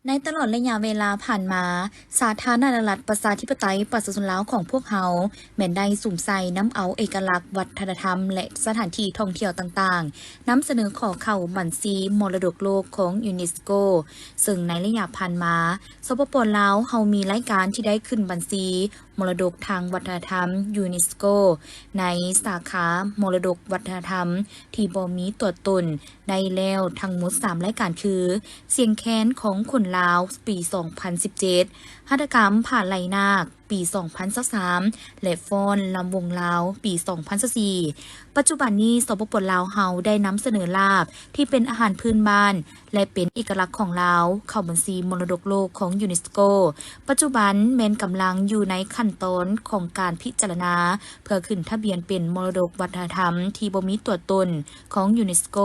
ໃນຕະຫຼອດໄລຍະເວລາຜ່ານມາ, ສາທາລະນະລັດ ປະຊາທິປະໄຕ ປະຊາຊົນລາວຂອງພວກເຮົາ ແມ່ນໄດ້ສຸມໃສ່ນຳເອົາເອກະລັກວັດທະນະທຳ ແລະ ສະຖານທີ່ທ່ອງທ່ຽວຕ່າງໆ ນຳສະເໜີຂໍເຂົ້າບັນຊີມໍລະດົກໂລກຂອງຢູເນສໂກ, ເຊິ່ງໃນໄລຍະຜ່ານມາ, ສປປ ລາວ ເຮົາມີລາຍການທີ່ໄດ້ຂຶ້ນບັນຊີມໍລະດົກທາງວັດທະນະທຳຢູເນສໂກ ໃນສາຂາມໍລະດົກວັດທະນະທຳທີ່ບໍ່ມີຕົວຕົນ ໄດ້ແລ້ວທັງໝົດສາມລາຍການຄື ສຽງແຄນຂອງຄົນລາວ ປີສອງພັນສິບເຈັດ, ຫັດຖະກຳຜ້າໄຫຼນາກ ປີສອງພັນຊາວສາມ ແລະ ຟ້ອນລຳວົງລາວ ປີສອງພັນຊາວສີ່. ປັດຈຸບັນນີ້ ສປປ ລາວ ເຮົາໄດ້ນຳສະເໜີລາບທີ່ເປັນອາຫານພື້ນບ້ານ ແລະ ເປັນເອກະລັກຂອງລາວ ເຂົ້າບັນຊີມໍລະດົກໂລກຂອງຢູເນສໂກ. ປັດຈຸບັນແມ່ນກຳລັງຢູ່ໃນຂັ້ນຕອນຂອງການພິຈາລະນາ ເພື່ອຂຶ້ນທະບຽນເປັນມໍລະດົກວັດທະນະທຳທີ່ບໍ່ມີຕົວຕົນຂອງຢູເນສໂກ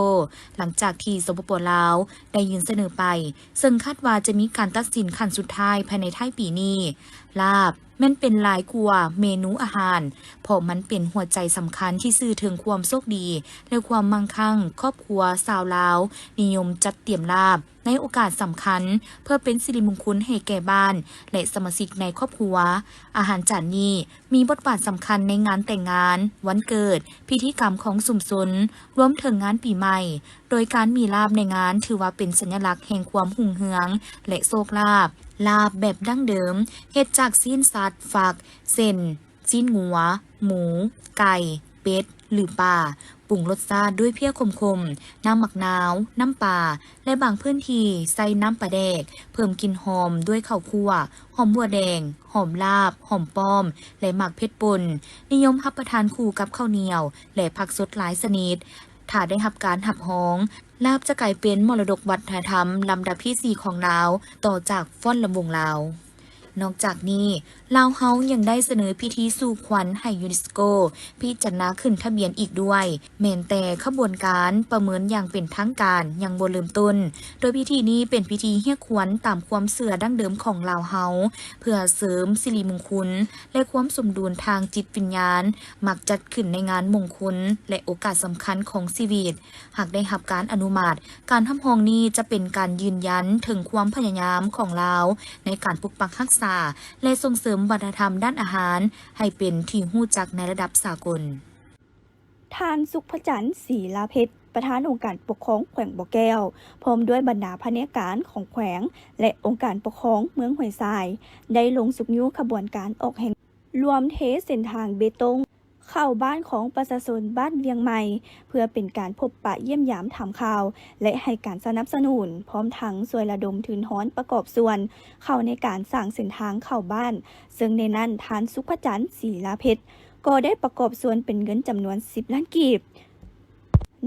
ຫຼັງຈາກທີ່ ສປປ ລາວ ໄດ້ຍື່ນສະເໜີໄປ, ເຊິ່ງຄາດວ່າຈະມີການຕັດສິນຂັ້ນສຸດທ້າຍພາຍໃນທ້າຍປີນີ້. ລາບແມ່ນເປັນຫຼາຍກວ່າເມນູອາຫານ, ເພາະມັນເປັນຫົວໃຈສຳຄັນທີ່ສື່ເຖິງຄວາມໂຊກດີ ແລະ ຄວາມມັ່ງຄັ່ງ. ຄອບຄົວຊາວລາວນິຍົມຈັດຕຽມລາບໃນໂອກາດສຳຄັນ ເພື່ອເປັນສິລິມຸງຄຸນໃຫ້ແກ່ບ້ານ ແລະ ສະມາຊິກໃນຄອບຄົວ. ອາຫານຈານນີ້ມີບົດບາດສຳຄັນໃນງານແຕ່ງງານ, ວັນເກີດ, ພິທີກຳຂອງຊຸມຊົນ, ລວມເຖິງງານປີໃໝ່. ໂດຍການມີລາບໃນງານຖືວ່າເປັນສັນຍະລັກແຫ່ງຄວາມຮຸ່ງເຮືອງ ແລະ ໂຊກລາບ. ລາບແບບດັ້ງເດີມເຮັດຈາກຊີ້ນສັດ, ຝັກ, ເຊັ່ນ ຊີ້ນງົວ, ໝູ, ໄກ່, ເປັດ ຫຼື ປາ, ປຸງລົດຊາດດ້ວຍເພຍຂົມໆ, ນ້ຳໝາກນາວ, ນ້ຳປາ ແລະ ບາງພື້ນທີ່ໃສ່ນ້ຳປາແດກ, ເພີ່ມກິ່ນຫອມດ້ວຍເຂົ້າຂົ້ວ, ຫອມບົ່ວແດງ, ຫອມລາບ, ຫອມປ້ອມ ແລະ ໝາກເຜັດປົ່ນ. ນິຍົມຮັບປະທານຄູ່ກັບເຂົ້າໜຽວ ແລະ ຜັກສົດຫຼາຍຊະນິດ. ຖ້າໄດ້ຮັບການຮັບຮອງ, ລາບຈະກາຍເປັນມໍລະດົກວັດທະນະທຳລຳດັບທີສີ່ຂອງລາວ, ຕໍ່ຈາກຟ້ອນລຳວົງລາວ. ນອກຈາກນີ້, ລາວເຮົາຍັງໄດ້ສະເໜີພິທີສູ່ຂວັນໃຫ້ຢູເນສໂກພິຈາລະນາຂຶ້ນທະບຽນອີກດ້ວຍ, ແມ່ນແຕ່ຂະບວນການປະເມີນຢ່າງເປັນທາງການຍັງບໍ່ເລີ່ມຕົ້ນ, ໂດຍພິທີນີ້ເປັນພິທີຮຽກຂວັນຕາມຄວາມເຊື່ອດັ້ງເດີມຂອງລາວເຮົາ, ເພື່ອເສີມສິລິມຸງຄຸນ ແລະ ຄວາມສົມດຸນທາງຈິດວິນຍານ, ມັກຈັດຂຶ້ນໃນງານມົງຄຸນ ແລະ ໂອກາດສຳຄັນຂອງຊີວິດ. ຫາກໄດ້ຮັບການອະນຸມັດ, ການຮັບຮອງນີ້ຈະເປັນການຢືນຢັນເຖິງຄວາມພະຍາຍາມຂອງລາວໃນການປົກປັກຮັກສາ ແລະ ສົ່ງເສີມວັດທະນະທຳດ້ານອາຫານໃຫ້ເປັນທີ່ຮູ້ຈັກໃນລະດັບສາກົນ. ທ່ານ ສຸກພະຈັນ ສີລາເພັດ ປະທານອົງການປົກຄອງແຂວງບໍ່ແກ້ວ ພ້ອມດ້ວຍບັນດາພະແນກການຂອງແຂວງ ແລະ ອົງການປົກຄອງເມືອງຫ້ວຍຊາຍ ໄດ້ລົງຊຸກຍູ້ຂະບວນການອອກແຮງ ລວມເທເສັ້ນທາງເບຕົງ ເຂົ້າບ້ານຂອງປະຊາຊົນບ້ານວຽງໃໝ່ ເພື່ອເປັນການພົບປະຢ້ຽມຢາມຖາມຂ່າວ ແລະ ໃຫ້ການສະໜັບສະໜູນ, ພ້ອມທັງຊ່ວຍລະດົມທຶນຮອນປະກອບສ່ວນເຂົ້າໃນການສ້າງເສັ້ນທາງເຂົ້າບ້ານ, ເຊິ່ງໃນນັ້ນທ່ານ ສຸກພະຈັນ ສີລາເພັດ ກໍໄດ້ປະກອບສ່ວນເປັນເງິນຈຳນວນສິບລ້ານກີບ.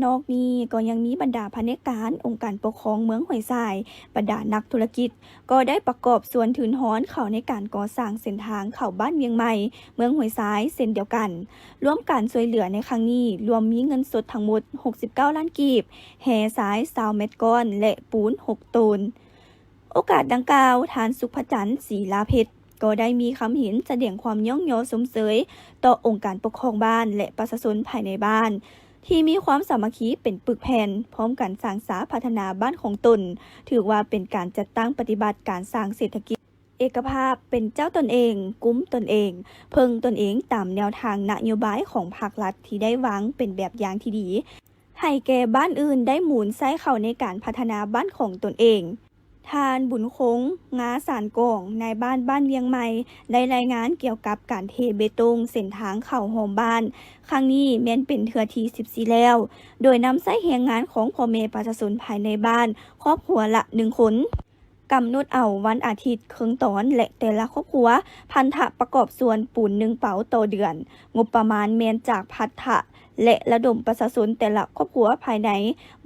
ນອກນີ້ກໍຍັງມີບັນດາພະແນກການອົງການປົກຄອງເມືອງຫ້ວຍຊາຍ, ບັນດານັກທຸລະກິດ ກໍໄດ້ປະກອບສ່ວນທຶນຮອນເຂົ້າໃນການກໍ່ສ້າງເສັ້ນທາງເຂົ້າບ້ານວຽງໃໝ່ ເມືອງຫ້ວຍຊາຍ ເຊັ່ນດຽວກັນ. ລວມການຊ່ວຍເຫຼືອໃນຄັ້ງນີ້ ລວມມີເງິນສົດທັງໝົດຫົກສິບເກົ້າລ້ານກີບ, ແຮ່ຊາຍຊາວແມັດກ້ອນ ແລະ ປູນຫົກໂຕນ. ໂອກາດດັ່ງກ່າວ, ທ່ານ ສຸກພະຈັນ ສີລາເພັດ ກໍໄດ້ມີຄຳເຫັນສະແດງຄວາມຍ້ອງຍໍຊົມເຊີຍຕໍ່ອົງການປົກຄອງບ້ານ ແລະ ປະຊາຊົນພາຍໃນບ້ານ ທີ່ມີຄວາມສາມັກຄີເປັນປຶກແຜ່ນ, ພ້ອມກັນສ້າງສາພັດທະນາບ້ານຂອງຕົນ, ຖືວ່າເປັນການຈັດຕັ້ງປະຕິບັດການສ້າງເສດຖະກິດເອກະພາບ, ເປັນເຈົ້າຕົນເອງ, ກຸມຕົນເອງ, ເພິ່ງຕົນເອງ ຕາມແນວທາງນະໂຍບາຍຂອງພາກລັດທີ່ໄດ້ວາງເປັນແບບຢ່າງທີ່ດີ ໃຫ້ແກ່ບ້ານອື່ນໄດ້ໝູນໃຊ້ເຂົ້າໃນການພັດທະນາບ້ານຂອງຕົນເອງ. ທ່ານ ບຸນຄົງ ງາສານກອງ ນາຍບ້ານບ້ານວຽງໃໝ່ ໄດ້ລາຍງານກ່ຽວກັບການເທເບຕົງເສັ້ນທາງເຂົ້າຮ່ອມບ້ານ ຄັ້ງນີ້ແມ່ນເປັນເທື່ອທີສິບສີ່ແລ້ວ, ໂດຍນຳໃຊ້ແຮງງານຂອງພໍ່ແມ່ປະຊາຊົນພາຍໃນບ້ານ ຄອບຄົວລະໜຶ່ງຄົນ. ກຳນົດເອົາວັນອາທິດເຄິ່ງຕອນ ແລະ ແຕ່ລະຄອບຄົວພັນທະປະກອບສ່ວນປູນໜຶ່ງເປົາຕໍ່ເດືອນ. ງົບປະມານແມ່ນຈາກພັນທະ ແລະ ລະດົມປະຊາຊົນແຕ່ລະຄອບຄົວພາຍໃນ,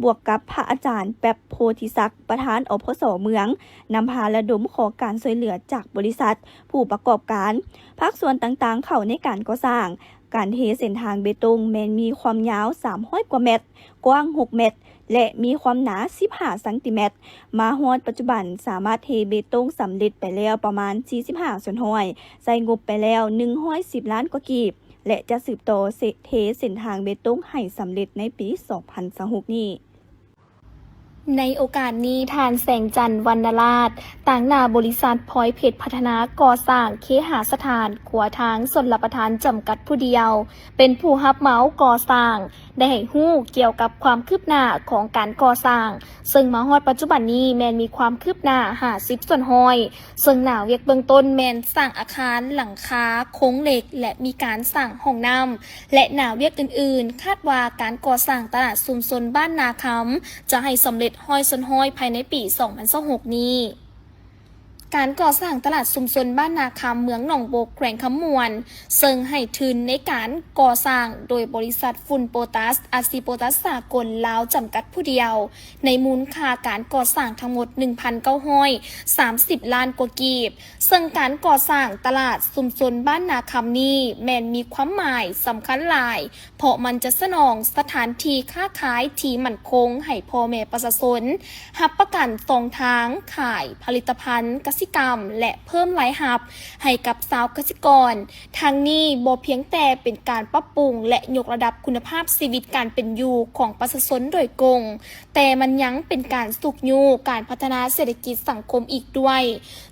ບວກກັບພະອາຈານ ແປັບ ໂພທິສັກ ປະທານ ອພສ ເມືອງ ນຳພາລະດົມຂໍການຊ່ວຍເຫຼືອຈາກບໍລິສັດ, ຜູ້ປະກອບການ, ພາກສ່ວນຕ່າງໆເຂົ້າໃນການກໍ່ສ້າງ. ການເທເສັ້ນທາງເບຕົງແມ່ນມີຄວາມຍາວສາມຮ້ອຍກວ່າແມັດ, ກວ້າງຫົກແມັດ ແລະ ມີຄວາມໜາສິບຫ້າຊັງຕີແມັດ. ມາຮອດປັດຈຸບັນສາມາດເທເບຕົງສຳເລັດໄປແລ້ວປະມານສີ່ສິບຫ້າສ່ວນຮ້ອຍ, ໃຊ້ງົບໄປແລ້ວໜຶ່ງຮ້ອຍສິບລ້ານກວ່າກີບ ແລະ ຈະສືບຕໍ່ເສ ເທເສັ້ນທາງເບຕົງໃຫ້ສຳເລັດໃນປີສອງພັນຊາວຫົກນີ້. ໃນໂອກາດນີ້, ທ່ານ ແສງຈັນ ວັນນະລາດ, ຕາງໜ້າບໍລິສັດພອຍເພັດພັດທະນາກໍ່ສ້າງເຄຫະສະຖານຂົວທາງຊົນລະປະທານຈຳກັດຜູ້ດຽວ, ເປັນຜູ້ຮັບເໝົາກໍ່ສ້າງ, ໄດ້ໃຫ້ຮູ້ກ່ຽວກັບຄວາມຄືບໜ້າຂອງການກໍ່ສ້າງ, ເຊິ່ງມາຮອດປັດຈຸບັນນີ້ແມ່ນມີຄວາມຄືບໜ້າຫ້າສິບສ່ວນຮ້ອຍ, ເຊິ່ງໜ້າວຽກເບື້ອງຕົ້ນແມ່ນສ້າງອາຄານ, ຫຼັງຄາ, ໂຄງເຫຼັກ ແລະ ມີການສ້າງຫ້ອງນ້ຳ ແລະ ໜ້າວຽກອື່ນໆ. ຄາດວ່າການກໍ່ສ້າງຕະຫຼາດຊຸມຊົນບ້ານນາຄຳ ຈະໃຫ້ສຳເລັດຮ້ອຍສ່ວນຮ້ອຍພາຍໃນປີສອງພັນຊາວຫົກນີ້. ການກໍ່ສ້າງຕະຫຼາດຊຸມຊົນບ້ານນາຄຳ ເມືອງໜອງບົກ ແຂວງຄຳມ່ວນ, ເຊິ່ງໃຫ້ທຶນໃນການກໍ່ສ້າງໂດຍບໍລິສັດຝຸ່ນໂປຕາສ ອາຊີໂປຕາສສາກົນລາວ ຈຳກັດຜູ້ດຽວ, ໃນມູນຄ່າການກໍ່ສ້າງທັງໝົດໜຶ່ງພັນເກົ້າຮ້ອຍສາມສິບລ້ານກວ່າກີບ, ເຊິ່ງການກໍ່ສ້າງຕະຫຼາດຊຸມຊົນບ້ານນາຄຳນີ້ ແມ່ນມີຄວາມໝາຍສຳຄັນຫຼາຍ, ເພາະມັນຈະສະໜອງສະຖານທີ່ຄ້າຂາຍທີ່ໝັ້ນຄົງໃຫ້ພໍ່ແມ່ປະຊາຊົນ, ຮັບປະກັນຊ່ອງທາງຂາຍຜະລິດຕະພັນກະສິກຳ ແລະ ເພີ່ມລາຍຮັບໃຫ້ກັບຊາວກະສິກອນ. ທັງນີ້ບໍ່ພຽງແຕ່ເປັນການປັບປຸງ ແລະ ຍົກລະດັບຄຸນນະພາບຊີວິດການເປັນຢູ່ຂອງປະຊາຊົນໂດຍກົງ, ແຕ່ມັນຍັງເປັນການຊຸກຍູ້ການພັດທະນາເສດຖະກິດສັງຄົມອີກດ້ວຍ,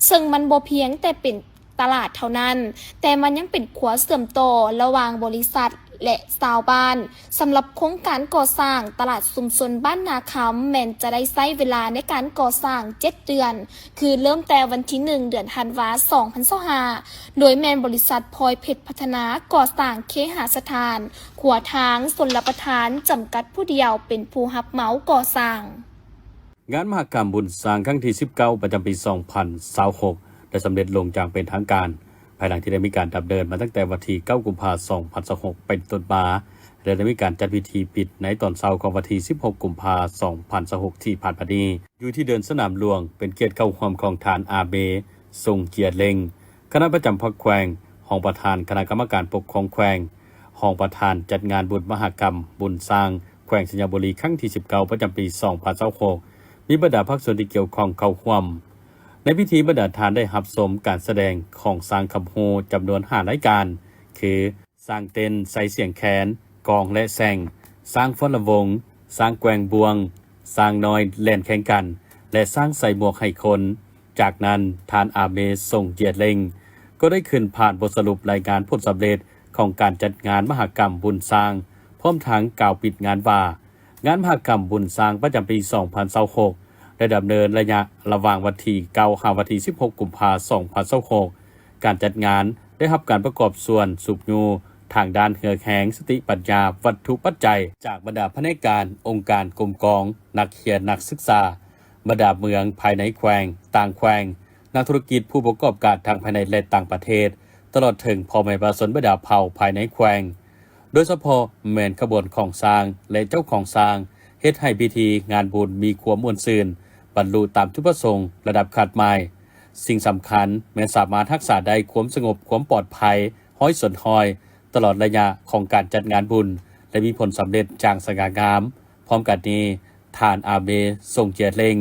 ເຊິ່ງມັນບໍ່ພຽງແຕ່ເປັນ ຕະຫຼາດເທົ່ານັ້ນ, ແຕ່ມັນຍັງເປັນຂົວເຊື່ອມຕໍ່ລະຫວ່າງບໍລິສັດ ແລະ ຊາວບ້ານ. ສຳລັບໂຄງການກໍ່ສ້າງຕະຫຼາດຊຸມຊົນບ້ານນາຄຳ ແມ່ນຈະໄດ້ໃຊ້ເວລາໃນການກໍ່ສ້າງເຈັດເດືອນ, ຄືເລີ່ມແຕ່ວັນທີໜຶ່ງ ເດືອນທັນວາ ສອງພັນຊາວຫ້າ ໂດຍແມ່ນບໍລິສັດພອຍເພັດພັດທະນາກໍ່ສ້າງເຄຫະສະຖານຂົວທາງຊົນລະປະທານຈຳກັດຜູ້ດຽວເປັນຜູ້ຮັບເໝົາກໍ່ສ້າງ. ງານມະຫະກຳບຸນຊ້າງຄັ້ງທີສິບເກົ້າ ປະຈຳປີສອງພັນຊາວຫົກ ໄດ້ສຳເລັດລົງຢ່າງເປັນທາງການ, ພາຍຫຼັງທີ່ໄດ້ມີການດຳເນີນມາຕັ້ງແຕ່ວັນທີເກົ້າ ກຸມພາ ສອງພັນຊາວຫົກ ເປັນຕົ້ນມາ ແລະ ໄດ້ມີການຈັດພິທີປິດໃນຕອນເຊົ້າຂອງວັນທີສິບຫົກ ກຸມພາ ສອງພັນຊາວຫົກ ທີ່ຜ່ານມານີ້ ຢູ່ທີ່ເດີ່ນສະໜາມຫຼວງ, ເປັນກຽດເຂົ້າຮ່ວມຂອງທ່ານ ອາເບ ຊົງເຈຍເລັງ, ຄະນະປະຈຳພັກແຂວງ, ຮອງປະທານຄະນະກຳມະການປົກຄອງແຂວງ, ຮອງປະທານຈັດງານບຸນມະຫະກຳບຸນຊ້າງ ແຂວງໄຊຍະບູລີ ຄັ້ງທີສິບເກົ້າ ປະຈຳປີສອງພັນຊາວຫົກ ມີບັນດາພາກສ່ວນທີ່ກ່ຽວຂ້ອງເຂົ້າຮ່ວມ. ໃນພິທີ, ບັນດາທ່ານໄດ້ຮັບຊົມການສະແດງຂອງຊ້າງຄຳຮູ້ຈຳນວນຫ້າລາຍການ ຄື ຊ້າງເຕັ້ນໃສ່ສຽງແຄນ, ກອງ ແລະ ແຊງ, ຊ້າງຟ້ອນລຳວົງ, ຊ້າງແກວ່ງບ່ວງ, ຊ້າງນ້ອຍແລ່ນແຂ່ງກັນ ແລະ ຊ້າງໃສ່ໝວກໃຫ້ຄົນ. ຈາກນັ້ນ, ທ່ານ ອາເມ ຊົງເຈຍເລັງ ກໍໄດ້ຂຶ້ນຜ່ານບົດສະຫຼຸບລາຍງານຜົນສຳເລັດຂອງການຈັດງານມະຫະກຳບຸນຊ້າງ, ພ້ອມທັງກ່າວປິດງານວ່າ, ງານມະຫະກຳບຸນຊ້າງປະຈຳປີສອງພັນຊາວຫົກ ໄດ້ດຳເນີນໄລຍະລະຫວ່າງວັນທີເກົ້າ ຫາວັນທີສິບຫົກ ກຸມພາ ສອງພັນຊາວຫົກ. ການຈັດງານໄດ້ຮັບການປະກອບສ່ວນຊຸກຍູ້ທາງດ້ານເຫື່ອແຮງ, ສະຕິປັນຍາ, ວັດຖຸປັດໄຈ ຈາກບັນດາພະແນກການ, ອົງການ, ກົມກອງ, ນັກຮຽນ, ນັກສຶກສາ, ບັນດາເມືອງພາຍໃນແຂວງ, ຕ່າງແຂວງ, ນັກທຸລະກິດ, ຜູ້ປະກອບການທັງພາຍໃນ ແລະ ຕ່າງປະເທດ, ຕະຫຼອດເຖິງພໍ່ແມ່ປະຊາຊົນບັນດາເຜົ່າພາຍໃນແຂວງ, ໂດຍສະເພາະແມ່ນຂະບວນຂອງຊ້າງ ແລະ ເຈົ້າຂອງຊ້າງ, ເຮັດໃຫ້ພິທີງານບຸນມີຄວາມມ່ວນຊື່ນ, ບັນລຸຕາມຈຸດປະສົງລະດັບຄາດໝາຍ. ສິ່ງສຳຄັນແມ່ນສາມາດຮັກສາໄດ້ຄວາມສະຫງົບ, ຄວາມປອດໄພ ຮ້ອຍສ່ວນຮ້ອຍ ຕະຫຼອດໄລຍະຂອງການຈັດງານບຸນ ແລະ ມີຜົນສຳເລັດຢ່າງສະຫງ່າງາມ. ພ້ອມກັນນີ້, ທ່ານ ອາເບ ຊົງເຈຍເລັງ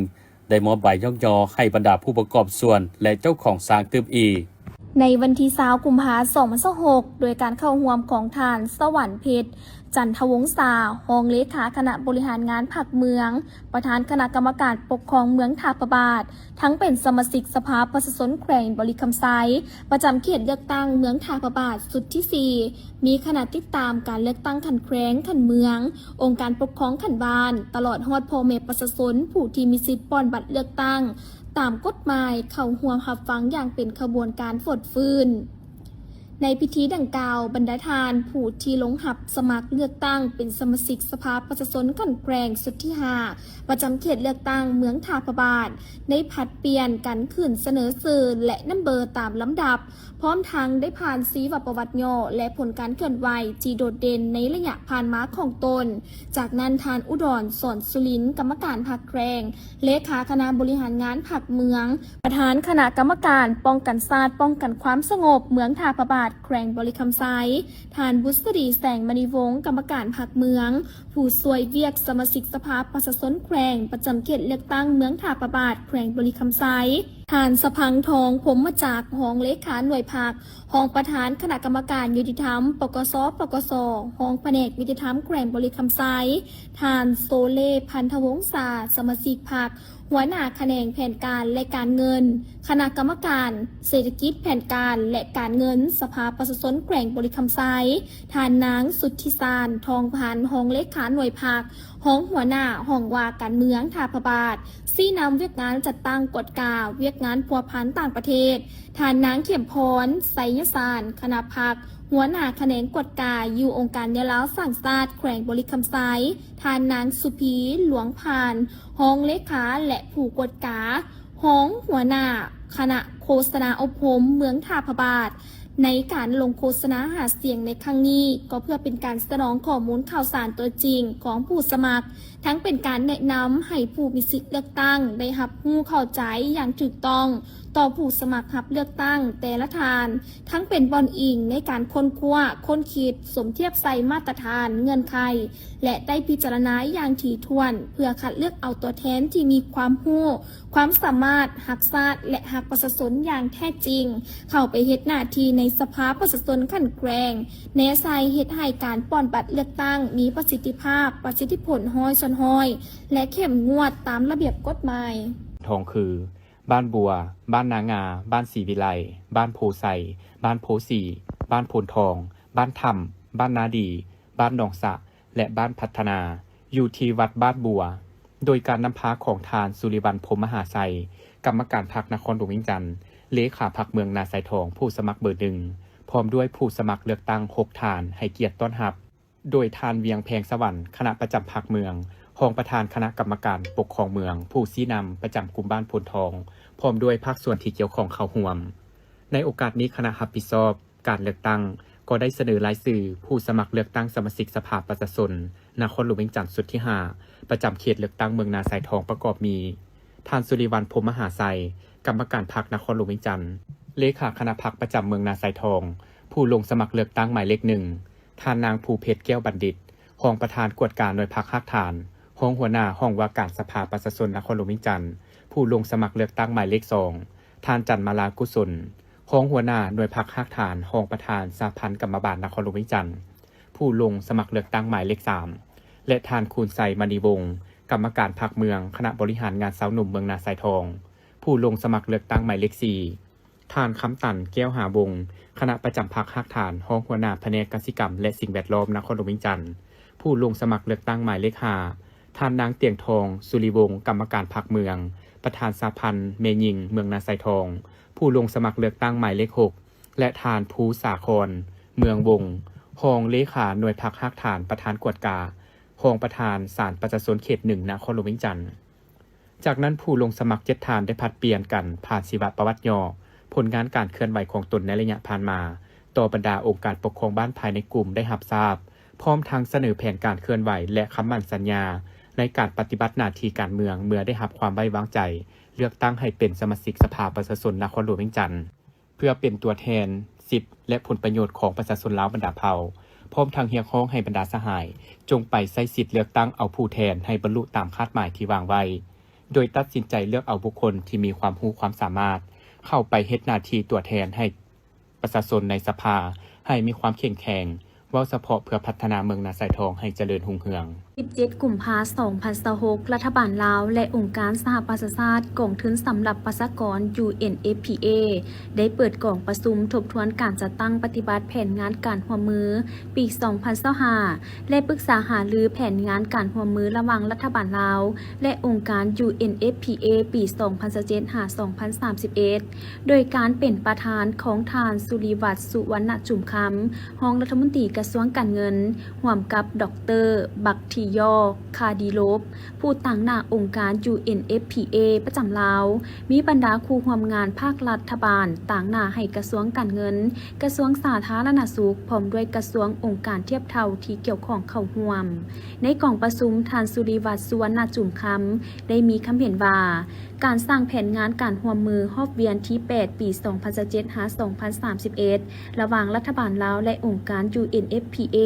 ໄດ້ມອບໃບຍ້ອງຍໍໃຫ້ບັນດາຜູ້ປະກອບສ່ວນ ແລະ ເຈົ້າຂອງຊ້າງຕື່ມອີກ. ໃນວັນທີຊາວ ກຸມພາ ສອງພັນຊາວຫົກ ໂດຍການເຂົ້າຮ່ວມຂອງທ່ານ ສະຫວັນເພັດ ຈັນທະວົງສາ, ຮອງເລຂາຄະນະບໍລິຫານງານພັກເມືອງ, ປະທານຄະນະກຳມະການປົກຄອງເມືອງທ່າພະບາດ, ທັງເປັນສະມາຊິກສະພາປະຊາຊົນແຂວງບໍລິຄຳໄຊ ປະຈຳເຂດເລືອກຕັ້ງເມືອງທ່າພະບາດຊຸດທີສີ່, ມີຄະນະຕິດຕາມການເລືອກຕັ້ງຂັ້ນແຂວງ, ຂັ້ນເມືອງ, ອົງການປົກຄອງຂັ້ນບ້ານ, ຕະຫຼອດຮອດພໍ່ແມ່ປະຊາຊົນຜູ້ທີ່ມີສິດປ່ອນບັດເລືອກຕັ້ງຕາມກົດໝາຍ ເຂົ້າຮ່ວມຮັບຟັງຢ່າງເປັນຂະບວນການຟົດຟື້ນ. ໃນພິທີດັ່ງກ່າວ, ບັນດາທ່ານຜູ້ທີ່ລົງຮັບສະໝັກເລືອກຕັ້ງເປັນສະມາຊິກສະພາປະຊາຊົນຂັ້ນແຂວງຊຸດທີຫ້າ ປະຈຳເຂດເລືອກຕັ້ງເມືອງທ່າພະບາດ ໄດ້ຜັດປ່ຽນກັນຂຶ້ນສະເໜີຊື່ ແລະ ນຳເບີຕາມລຳດັບ, ພ້ອມທັງໄດ້ຜ່ານຊີວະປະຫວັດຫຍໍ້ ແລະ ຜົນການເຄື່ອນໄຫວທີ່ໂດດເດັ່ນໃນໄລຍະຜ່ານມາຂອງຕົນ. ຈາກນັ້ນ, ທ່ານ ອຸດອນ ສອນສຸລິນ, ກຳມະການພັກແຂວງ, ເລຂາຄະນະບໍລິຫານງານພັກເມືອງ, ປະທານຄະນະກຳມະການປ້ອງກັນຊາດ, ປ້ອງກັນຄວາມສະຫງົບເມືອງທ່າພະບາດ, ແຂວງບໍລິຄຳໄຊ, ທ່ານ ບຸດສະດີ ແສງມະນີວົງ ກຳມະການພັກເມືອງ, ຜູ້ຊ່ວຍວຽກສະມາຊິກສະພາປະຊາຊົນແຂວງ ປະຈຳເຂດເລືອກຕັ້ງເມືອງທ່າພະບາດ ແຂວງບໍລິຄຳໄຊ, ທ່ານ ສະພັງທອງ ພົມມະຈັກ ຮອງເລຂາໜ່ວຍພັກ, ຮອງປະທານຄະນະກຳມະການຍຸຕິທຳ ປກສ ປກສ, ຮອງພະແນກຍຸຕິທຳແຂວງບໍລິຄຳໄຊ, ທ່ານ ໂຊເລ ພັນທະວົງສາ ສະມາຊິກພັກ, ຫົວໜ້າຂະແໜງແຜນການ ແລະ ການເງິນ, ຄະນະກຳມະການເສດຖະກິດ, ແຜນການ ແລະ ການເງິນ ສະພາປະຊາຊົນແຂວງບໍລິຄຳໄຊ, ທ່ານນາງ ສຸດທິສານ ທອງພັນ ຮອງເລຂາໜ່ວຍພັກ, ຮອງຫົວໜ້າຫ້ອງວ່າການເມືອງທ່າພະບາດ, ຊີ້ນຳວຽກງານຈັດຕັ້ງກວດກາວຽກງານພົວພັນຕ່າງປະເທດ, ທ່ານນາງ ເຂັມພອນ ໄຊຍະສານ ຄະນະພັກ, ຫົວໜ້າຂະແໜງກວດກາຢູ່ອົງການແນວລາວສ້າງຊາດແຂວງບໍລິຄຳໄຊ, ທ່ານນາງ ສຸພີ ຫຼວງພານ ຮອງເລຂາ ແລະ ຜູ້ກວດກາ, ຮອງຫົວໜ້າຄະນະໂຄສະນາອົບຮົມເມືອງທ່າພະບາດ. ໃນການລົງໂຄສະນາຫາສຽງໃນຄັ້ງນີ້ ກໍເພື່ອເປັນການສະໜອງຂໍ້ມູນຂ່າວສານຕົວຈິງຂອງຜູ້ສະໝັກ, ທັງເປັນການແນະນຳໃຫ້ຜູ້ມີສິດເລືອກຕັ້ງໄດ້ຮັບຮູ້ເຂົ້າໃຈຢ່າງຖືກຕ້ອງຕໍ່ຜູ້ສະໝັກຮັບເລືອກຕັ້ງແຕ່ລະທ່ານ, ທັງເປັນບ່ອນອີງໃນການຄົ້ນຄວ້າ, ຄົ້ນຄິດ, ສົມທຽບໃສ່ມາດຕະຖານ, ເງື່ອນໄຂ ແລະ ໄດ້ພິຈາລະນາຢ່າງຖີ່ຖ້ວນ ເພື່ອຄັດເລືອກເອົາຕົວແທນທີ່ມີຄວາມຮູ້, ຄວາມສາມາດ, ຮັກຊາດ ແລະ ຮັກປະຊາຊົນຢ່າງແທ້ຈິງ ເຂົ້າໄປເຮັດໜ້າທີ່ໃນສະພາປະຊາຊົນຂັ້ນແຂວງ, ແນໃສ່ເຮັດໃຫ້ການປ່ອນບັດເລືອກຕັ້ງມີປະສິດທິພາບ, ປະສິດທິຜົນຮ້ອຍສ່ວນຮ້ອຍ ແລະ ເຂັ້ມງວດຕາມລະບຽບກົດໝາຍ. ທອງຄື ບ້ານບົວ, ບ້ານນາງາ, ບ້ານສີວິໄລ, ບ້ານໂພໄຊ, ບ້ານໂພສີ, ບ້ານໂພນທອງ, ບ້ານຖ້ຳ, ບ້ານນາດີ, ບ້ານໜອງສະ ແລະ ບ້ານພັດທະນາ ຢູ່ທີ່ວັດບ້ານບົວ, ໂດຍການນຳພາຂອງທ່ານ ສຸລິວັນ ພົມມະຫາໄຊ, ກຳມະການພັກນະຄອນຫຼວງວຽງຈັນ, ເລຂາພັກເມືອງນາຊາຍທອງ ຜູ້ສະໝັກເບີໜຶ່ງ ພ້ອມດ້ວຍຜູ້ສະໝັກເລືອກຕັ້ງຫົກທ່ານ ໃຫ້ກຽດຕ້ອນຮັບ ໂດຍທ່ານ ວຽງແພງສະຫວັນ ຄະນະປະຈຳພັກເມືອງ, ຮອງປະທານຄະນະກຳມະການປົກຄອງເມືອງ, ຜູ້ຊີ້ນຳປະຈຳກຸ່ມບ້ານໂພນທອງ, ພ້ອມດ້ວຍພາກສ່ວນທີ່ກ່ຽວຂ້ອງເຂົ້າຮ່ວມ. ໃນໂອກາດນີ້ ຄະນະຮັບຜິດຊອບ ການເລືອກຕັ້ງກໍໄດ້ສະເໜີລາຍຊື່ຜູ້ສະໝັກເລືອກຕັ້ງສະມາຊິກສະພາປະຊາຊົນນະຄອນຫຼວງວຽງຈັນຊຸດທີຫ້າ ປະຈຳເຂດເລືອກຕັ້ງເມືອງນາຊາຍທອງ ປະກອບມີ ທ່ານ ສຸລິວັນ ພົມມະຫາໄຊ, ກຳມະການພັກນະຄອນຫຼວງວຽງຈັນ, ເລຂາຄະນະພັກປະຈຳເມືອງນາຊາຍທອງ, ຜູ້ລົງສະໝັກເລືອກຕັ້ງໝາຍເລກໜຶ່ງ, ທ່ານນາງ ພູເພັດ ແກ້ວບັນດິດ, ຮອງປະທານກວດກາໜ່ວຍພັກຮາກຖານ, ຮອງຫົວໜ້າຫ້ອງວ່າການສະພາປະຊາຊົນນະຄອນຫຼວງວຽງຈັນ, ຜູ້ລົງສະໝັກເລືອກຕັ້ງໝາຍເລກສອງ, ທ່ານ ຈັນມາລາ ກຸສົນ, ຮອງຫົວໜ້າໜ່ວຍພັກຮາກຖານ, ຮອງປະທານສະຫະພັນກຳມະບານນະຄອນຫຼວງວຽງຈັນ, ຜູ້ລົງສະໝັກເລືອກຕັ້ງໝາຍເລກສາມ ແລະ ທ່ານ ຄູນໄຊ ມະນີວົງ, ກຳມະການພັກເມືອງ, ຄະນະບໍລິຫານງານຊາວໜຸ່ມເມືອງນາຊາຍທອງ, ຜູ້ລົງສະໝັກເລືອກຕັ້ງໝາຍເລກສີ່, ທ່ານ ຄຳຕັນ ແກ້ວຫາວົງ, ຄະນະປະຈຳພັກຮາກຖານ, ຮອງຫົວໜ້າພະແນກກະສິກຳ ແລະ ສິ່ງແວດລ້ອມນະຄອນຫຼວງວຽງຈັນ, ຜູ້ລົງສະໝັກເລືອກຕັ້ງໝາຍເລກຫ້າ, ທ່ານນາງ ຕຽງທອງ ສຸລິວົງ, ກຳມະການພັກເມືອງ, ປະທານສະຫະພັນແມ່ຍິງເມືອງນາຊາຍທອງ, ຜູ້ລົງສະໝັກເລືອກຕັ້ງໝາຍເລກຫົກ ແລະ ທ່ານ ພູສາຄອນ ເມືອງວົງ, ຮອງເລຂາໜ່ວຍພັກຮາກຖານ, ປະທານກວດກາ, ຮອງປະທານສານປະຊາຊົນເຂດໜຶ່ງ ນະຄອນຫຼວງວຽງຈັນ. ຈາກນັ້ນ ຜູ້ລົງສະໝັກເຈັດທ່ານໄດ້ຜັດປ່ຽນກັນຜ່ານຊີວະປະຫວັດຫຍໍ້, ຜົນງານການເຄື່ອນໄຫວຂອງຕົນໃນໄລຍະຜ່ານມາ ຕໍ່ບັນດາອົງການປົກຄອງບ້ານພາຍໃນກຸ່ມໄດ້ຮັບຊາບ, ພ້ອມທັງສະເໜີແຜນການເຄື່ອນໄຫວ ແລະ ຄຳໝັ້ນສັນຍາໃນການປະຕິບັດໜ້າທີ່ການເມືອງເມື່ອໄດ້ຮັບຄວາມໄວ້ວາງໃຈເລືອກຕັ້ງໃຫ້ເປັນສະມາຊິກສະພາປະຊາຊົນນະຄອນຫຼວງວຽງຈັນ ເພື່ອເປັນຕົວແທນສິດ ແລະ ຜົນປະໂຫຍດຂອງປະຊາຊົນລາວບັນດາເຜົ່າ, ພ້ອມທັງຮຽກຮ້ອງໃຫ້ບັນດາສະຫາຍຈົ່ງໄປໃຊ້ສິດເລືອກຕັ້ງເອົາຜູ້ແທນໃຫ້ບັນລຸຕາມຄາດໝາຍທີ່ວາງໄວ້, ໂດຍຕັດສິນໃຈເລືອກເອົາບຸກຄົນທີ່ມີຄວາມຮູ້ຄວາມສາມາດເຂົ້າໄປເຮັດໜ້າທີ່ຕົວແທນໃຫ້ປະຊາຊົນໃນສະພາໃຫ້ມີຄວາມເຂັ້ມແຂງ, ເວົ້າສະເພາະເພື່ອພັດທະນາເມືອງນາຊາຍທອງໃຫ້ຈະເລີນຮຸ່ງເຮືອງ. ສິບເຈັດ ກຸມພາ ສອງພັນຊາວຫົກ ລັດຖະບານລາວ ແລະ ອົງການສະຫະປະຊາຊາດ ກອງທຶນສຳລັບປະຊາກອນ UNFPA ໄດ້ເປີດກອງປະຊຸມທົບທວນການຈັດຕັ້ງປະຕິບັດແຜນງານການຮ່ວມມືປີສອງພັນຊາວຫ້າ ແລະ ປຶກສາຫາລືແຜນງານການຮ່ວມມືລະຫວ່າງລັດຖະບານລາວ ແລະ ອົງການ UNFPA ປີສອງພັນຊາວເຈັດ ຫາ ສອງພັນສາມສິບເອັດ ໂດຍການເປັນປະທານຂອງທ່ານ ສຸລິວັດ ສຸວັນນະຈຸມຄຳ ຮອງລັດຖະມົນຕີກະຊວງການເງິນ, ຮ່ວມກັບ ດອກເຕີ ບັກທີຢໍ ຄາດີໂລບ ຜູ້ຕາງໜ້າອົງການ UNFPA ປະຈຳລາວ, ມີບັນດາຄູ່ຮ່ວມງານພາກລັດຖະບານຕາງໜ້າໃຫ້ກະຊວງການເງິນ, ກະຊວງສາທາລະນະສຸກ ພ້ອມດ້ວຍກະຊວງອົງການທຽບເທົ່າທີ່ກ່ຽວຂ້ອງເຂົ້າຮ່ວມ. ໃນກອງປະຊຸມ, ທ່ານ ສຸລິວັດ ສຸວັນນະຈຸມຄຳ ໄດ້ມີຄຳເຫັນວ່າ, ການສ້າງແຜນງານການຮ່ວມມືຮອບວຽນທີແປດ ປີສອງພັນຊາວເຈັດ ຫາ ສອງພັນສາມສິບເອັດ ລະຫວ່າງລັດຖະບານລາວ ແລະ ອົງການ UNFPA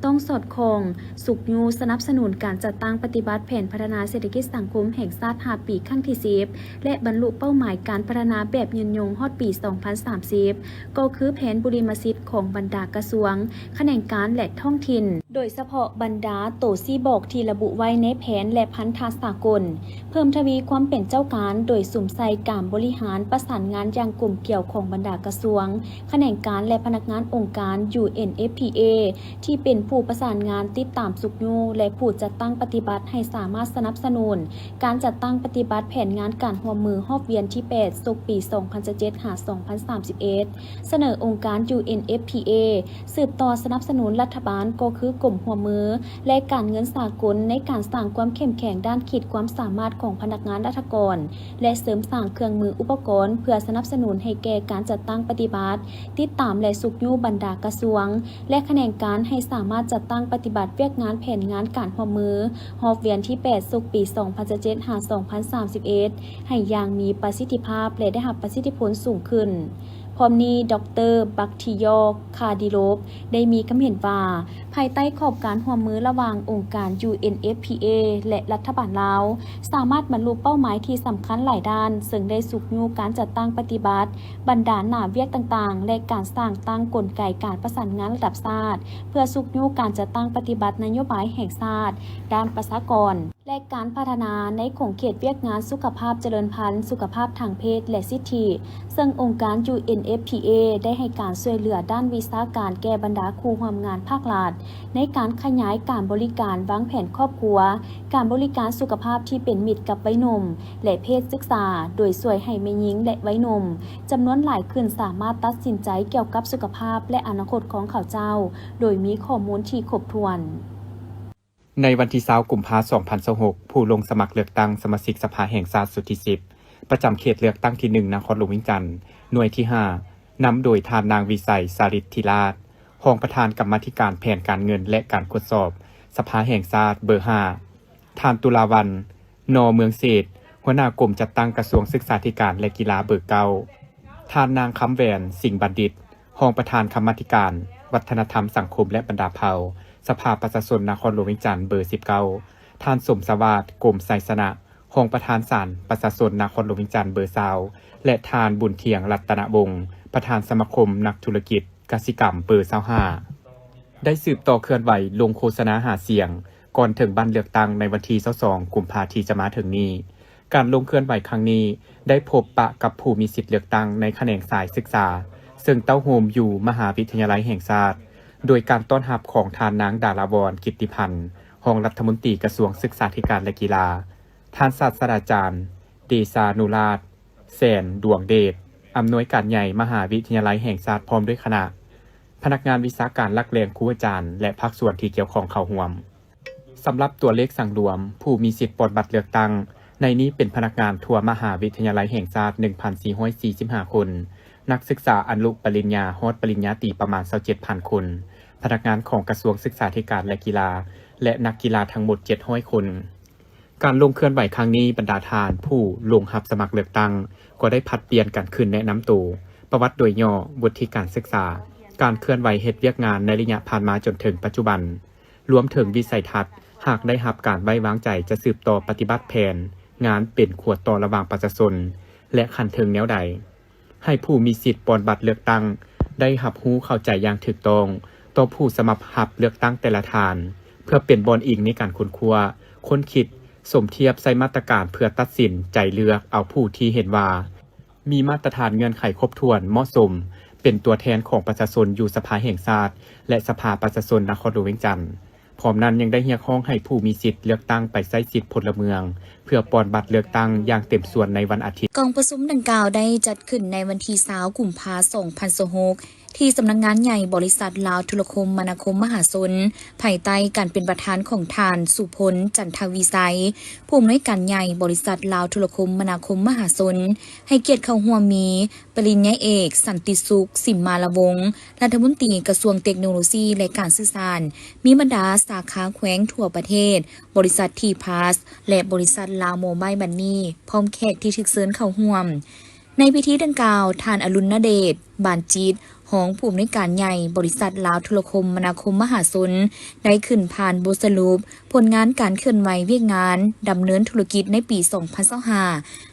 ຕ້ອງສອດຄ່ອງ, ຊຸກຍູ້ສະໜັບສະໜູນການຈັດຕັ້ງປະຕິບັດແຜນພັດທະນາເສດຖະກິດສັງຄົມແຫ່ງຊາດຫ້າປີຄັ້ງທີສິບ ແລະ ບັນລຸເປົ້າໝາຍການພັດທະນາແບບຍືນຍົງຮອດປີສອງພັນສາມສິບ ກໍຄືແຜນບຸລິມະສິດຂອງບັນດາກະຊວງ, ຂະແໜງການ ແລະ ທ້ອງຖິ່ນ, ໂດຍສະເພາະບັນດາໂຕຊີ້ບອກທີ່ລະບຸໄວ້ໃນແຜນ ແລະ ພັນທະສາກົນ, ເພີ່ມທະວີຄວາມເປັນເຈົ້າການ ໂດຍສຸມໃສ່ການບໍລິຫານປະສານງານຢ່າງກົມກຽວຂອງບັນດາກະຊວງ, ຂະແໜງການ ແລະ ພະນັກງານອົງການ UNFPA ທີ່ເປັນຜູ້ປະສານງານຕິດຕາມຊຸກຍູ້ ແລະ ຜູ້ຈັດຕັ້ງປະຕິບັດໃຫ້ສາມາດສະໜັບສະໜູນການຈັດຕັ້ງປະຕິບັດແຜນງານການຮ່ວມມືຮອບວຽນທີແປດ ສົກປີສອງພັນຊາວເຈັດ ຫາ ສອງພັນສາມສິບເອັດ ສະເໜີອົງການ UNFPA ສືບຕໍ່ສະໜັບສະໜູນລັດຖະບານ ກໍຄືກົມຮ່ວມມື ແລະ ການເງິນສາກົນ ໃນການສ້າງຄວາມເຂັ້ມແຂງດ້ານຂີດຄວາມສາມາດຂອງພະນັກງານລັດຖະກອນ ແລະ ເສີມສ້າງເຄື່ອງມືອຸປະກອນ ເພື່ອສະໜັບສະໜູນໃຫ້ແກ່ການຈັດຕັ້ງປະຕິບັດ, ຕິດຕາມ ແລະ ຊຸກຍູ້ບັນດາກະຊວງ ແລະ ຂະແໜງການໃຫ້ສາມາດຈັດຕັ້ງປະຕິບັດວຽກງານແຜນງານການຮ່ວມມືຮອບວຽນທີແປດ ສົກປີສອງພັນຊາວເຈັດ ຫາ ສອງພັນສາມສິບເອັດ ໃຫ້ຢ່າງມີປະສິດທິພາບ ແລະ ໄດ້ຮັບປະສິດທິຜົນສູງຂຶ້ນ. ພ້ອມນີ້ ດອກເຕີ ບັກທິຢໍ ຄາດີໂລບ ໄດ້ມີຄຳເຫັນວ່າ, ພາຍໃຕ້ຂອບການຮ່ວມມືລະຫວ່າງອົງການ UNFPA ແລະ ລັດຖະບານລາວ, ສາມາດບັນລຸເປົ້າໝາຍທີ່ສຳຄັນຫຼາຍດ້ານ, ເຊິ່ງໄດ້ຊຸກຍູ້ການຈັດຕັ້ງປະຕິບັດບັນດາໜ້າວຽກຕ່າງໆ ແລະ ການສ້າງຕັ້ງກົນໄກການປະສານງານລະດັບຊາດ ເພື່ອຊຸກຍູ້ການຈັດຕັ້ງປະຕິບັດນະໂຍບາຍແຫ່ງຊາດດ້ານປະຊາກອນ ແລະ ການພັດທະນາໃນຂົງເຂດວຽກງານສຸຂະພາບຈະເລີນພັນ, ສຸຂະພາບທາງເພດ ແລະ ສິດທິ, ເຊິ່ງອົງການ UNFPA ໄດ້ໃຫ້ການຊ່ວຍເຫຼືອດ້ານວິຊາການແກ່ບັນດາຄູ່ຮ່ວມງານພາກລັດ ໃນການຂະຫຍາຍການບໍລິການວາງແຜນຄອບຄົວ, ການບໍລິການສຸຂະພາບທີ່ເປັນມິດກັບໄວໜຸ່ມ ແລະ ເພດສຶກສາ, ໂດຍຊ່ວຍໃຫ້ແມ່ຍິງ ແລະ ໄວໜຸ່ມຈຳນວນຫຼາຍຂຶ້ນສາມາດຕັດສິນໃຈກ່ຽວກັບສຸຂະພາບ ແລະ ອະນາຄົດຂອງເຂົາເຈົ້າ ໂດຍມີຂໍ້ມູນທີ່ຄົບຖ້ວນ. ໃນວັນທີຊາວ ກຸມພາ ສອງພັນຊາວຫົກ ຜູ້ລົງສະໝັກເລືອກຕັ້ງສະມາຊິກສະພາແຫ່ງຊາດຊຸດທີສິບ ປະຈຳເຂດເລືອກຕັ້ງທີໜຶ່ງ ນະຄອນຫຼວງວຽງຈັນ ໜ່ວຍທີຫ້າ ນຳໂດຍທ່ານນາງ ວິໄສ ສາລິດທິລາດ ຮອງປະທານກຳມາທິການແຜນການເງິນ ແລະ ການກວດສອບສະພາແຫ່ງຊາດ ເບີຫ້າ, ທ່ານ ຕຸລາວັນ ນ ເມືອງເສດ ຫົວໜ້າກົມຈັດຕັ້ງກະຊວງສຶກສາທິການ ແລະ ກິລາ ເບີເກົ້າ, ທ່ານນາງ ຄຳແຫວນ ສິງບັນດິດ ຮອງປະທານກຳມາທິການວັດທະນະທຳສັງຄົມ ແລະ ບັນດາເຜົ່າ ສະພາປະຊາຊົນນະຄອນຫຼວງວຽງຈັນ ເບີສິບເກົ້າ, ທ່ານ ສົມສະຫວາດ ກົມໄຊຊະນະ ຮອງປະທານສານປະຊາຊົນນະຄອນຫຼວງວຽງຈັນ ເບີຊາວ ແລະ ທ່ານ ບຸນທຽງ ລັດຕະນະວົງ ປະທານສະມາຄົມນັກທຸລະກິດກະສິກຳ ເບີຊາວຫ້າ ໄດ້ສືບຕໍ່ເຄື່ອນໄຫວລົງໂຄສະນາຫາສຽງ ກ່ອນເຖິງວັນເລືອກຕັ້ງໃນວັນທີຊາວສອງ ກຸມພາ ທີ່ຈະມາເຖິງນີ້. ການລົງເຄື່ອນໄຫວຄັ້ງນີ້ ໄດ້ພົບປະກັບຜູ້ມີສິດເລືອກຕັ້ງໃນຂະແໜງສາຍສຶກສາ ເຊິ່ງເຕົ້າໂຮມຢູ່ມະຫາວິທະຍາໄລແຫ່ງຊາດ, ໂດຍການຕ້ອນຮັບຂອງທ່ານນາງ ດາລາວອນ ກິດຕິພັນ ຮອງລັດຖະມົນຕີກະຊວງສຶກສາທິການ ແລະ ກິລາ, ທ່ານສາດສະດາຈານ ເດຊານຸລາດ ແສນດວງເດດ ອຳນວຍການໃຫຍ່ມະຫາວິທະຍາໄລແຫ່ງຊາດ ພ້ອມດ້ວຍຄະນະ, ພະນັກງານວິຊາການຫຼັກແຫຼ່ງ, ຄູອາຈານ ແລະ ພາກສ່ວນທີ່ກ່ຽວຂ້ອງເຂົ້າຮ່ວມ. ສຳລັບຕົວເລກສັງລວມຜູ້ມີສິດປ່ອນບັດເລືອກຕັ້ງ ໃນນີ້ເປັນພະນັກງານທົ່ວມະຫາວິທະຍາໄລແຫ່ງຊາດ ໜຶ່ງພັນສີ່ຮ້ອຍສີ່ສິບຫ້າຄົນ, ນັກສຶກສາອະນຸປະລິນຍາຮອດປະລິນຍາຕີປະມານຊາວເຈັດພັນຄົນ, ພະນັກງານຂອງກະຊວງສຶກສາທິການ ແລະ ກິລາ ແລະ ນັກກິລາທັງໝົດເຈັດຮ້ອຍຄົນ. ການລົງເຄື່ອນໄຫວຄັ້ງນີ້, ບັນດາທ່ານຜູ້ລົງຮັບສະໝັກເລືອກຕັ້ງ ກໍໄດ້ຜັດປ່ຽນກັນຂຶ້ນແນະນຳໂຕ, ປະຫວັດໂດຍຫຍໍ້, ວຸດທິການສຶກສາ, ການເຄື່ອນໄຫວເຮັດວຽກງານໃນໄລຍະຜ່ານມາຈົນເຖິງປັດຈຸບັນ, ລວມເຖິງວິໄສທັດ, ຫາກໄດ້ຮັບການໄວ້ວາງໃຈຈະສືບຕໍ່ປະຕິບັດແຜນງານເປັນຂົວຕໍ່ລະຫວ່າງປະຊາຊົນ ແລະ ຂັ້ນເທິງແນວໃດ. ໃຫ້ຜູ້ມີສິດປ່ອນບັດເລືອກຕັ້ງໄດ້ຮັບຮູ້ເຂົ້າໃຈຢ່າງຖືກຕ້ອງຕໍ່ຜູ້ສະໝັກຮັບເລືອກຕັ້ງແຕ່ລະທ່ານ, ເພື່ອເປັນບ່ອນອີງໃນການຄົ້ນຄວ້າ, ຄົ້ນຄິດ, ສົມທຽບໃສ່ມາດຕະການເພື່ອຕັດສິນໃຈເລືອກເອົາຜູ້ທີ່ເຫັນວ່າມີມາດຕະຖານເງື່ອນໄຂຄົບຖ້ວນ, ເໝາະສົມ, ເປັນຕົວແທນຂອງປະຊາຊົນຢູ່ສະພາແຫ່ງຊາດ ແລະ ສະພາປະຊາຊົນນະຄອນຫຼວງວຽງຈັນ. ພ້ອມນັ້ນຍັງໄດ້ຮຽກຮ້ອງໃຫ້ຜູ້ມີສິດເລືອກຕັ້ງໄປໃຊ້ສິດພົນລະເມືອງ ເພື່ອປ່ອນບັດເລືອກຕັ້ງຢ່າງເຕັມສ່ວນໃນວັນອາທິດ. ກອງປະຊຸມດັ່ງກ່າວໄດ້ຈັດຂຶ້ນໃນວັນທີຊາວ ກຸມພາ ສອງພັນຊາວຫົກ ທີ່ສຳນັກງານໃຫຍ່ບໍລິສັດລາວໂທລະຄົມມະນາຄົມມະຫາຊົນ, ພາຍໃຕ້ການເປັນປະທານຂອງທ່ານ ສຸພົນ ຈັນທະວິໄຊ ຜູ້ອຳນວຍການໃຫຍ່ບໍລິສັດລາວໂທລະຄົມມະນາຄົມມະຫາຊົນ, ໃຫ້ກຽດເຂົ້າຮ່ວມມີ ປະລິນຍາເອກ ສັນຕິສຸກ ສິມມາລະວົງ ລັດຖະມົນຕີກະຊວງເຕັກໂນໂລຊີ ແລະ ການສື່ສານ, ມີບັນດາສາຂາແຂວງທົ່ວປະເທດ, ບໍລິສັດທີພາສ ແລະ ບໍລິສັດ ລາວໂມບາຍບັນນີ ພ້ອມແຂກທີ່ຖືກເຊີນເຂົ້າຮ່ວມ. ໃນພິທີດັ່ງກ່າວ, ທ່ານ ອະລຸນນະເດດ ບານຈິດ ຮອງຜູ້ອຳນວຍການໃຫຍ່ບໍລິສັດລາວໂທລະຄົມມະນາຄົມມະຫາຊົນ ໄດ້ຂຶ້ນຜ່ານບົດສະຫຼຸບຜົນງານການເຄື່ອນໄຫວວຽກງານດຳເນີນທຸລະກິດໃນປີສອງພັນຊາວຫ້າ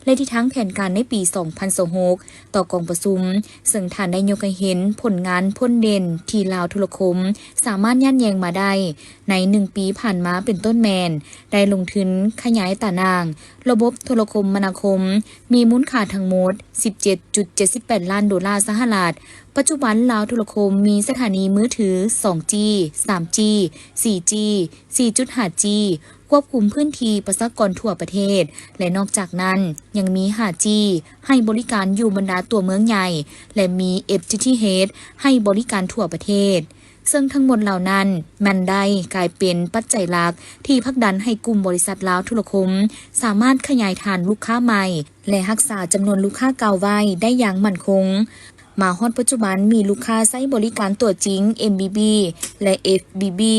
ແລະ ທິດທາງແຜນການໃນປີສອງພັນຊາວຫົກ ຕໍ່ກອງປະຊຸມ, ເຊິ່ງທ່ານໄດ້ຍົກໃຫ້ເຫັນຜົນງານພົ້ນເດັ່ນທີ່ລາວໂທລະຄົມສາມາດຍາດແຍ່ງມາໄດ້ໃນໜຶ່ງປີຜ່ານມາ ເປັນຕົ້ນແມ່ນ ໄດ້ລົງທຶນຂະຫຍາຍຕາໜ່າງລະບົບໂທລະຄົມມະນາຄົມ ມີມູນຄ່າທັງໝົດສິບເຈັດຈຸດເຈັດສິບແປດລ້ານໂດລາສະຫະລັດ. ປັດຈຸບັນລາວໂທລະຄົມມີສະຖານີມືຖືສອງຈີ ສາມຈີ ສີ່ຈີ ສີ່ຈຸດຫ້າຈີ ຄວບຄຸມພື້ນທີ່ປະຊາກອນທົ່ວປະເທດ ແລະ ນອກຈາກນັ້ນຍັງມີຫ້າຈີ ໃຫ້ບໍລິການຢູ່ບັນດາຕົວເມືອງໃຫຍ່ ແລະ ມີເອັຟທີທີເອສ ໃຫ້ບໍລິການທົ່ວປະເທດ. ເຊິ່ງທັງໝົດເຫຼົ່ານັ້ນ ແມ່ນໄດ້ກາຍເປັນປັດໄຈຫຼັກທີ່ຜັກດັນໃຫ້ກຸ່ມບໍລິສັດລາວໂທລະຄົມ ສາມາດຂະຫຍາຍຖານລູກຄ້າໃໝ່ ແລະ ຮັກສາຈຳນວນລູກຄ້າເກົ່າໄວ້ໄດ້ຢ່າງໝັ້ນຄົງ. ມາຮອດປັດຈຸບັນ ມີລູກຄ້າໃຊ້ບໍລິການຕົວຈິງ ເອັມບີບີ ແລະ ເອັຟບີບີ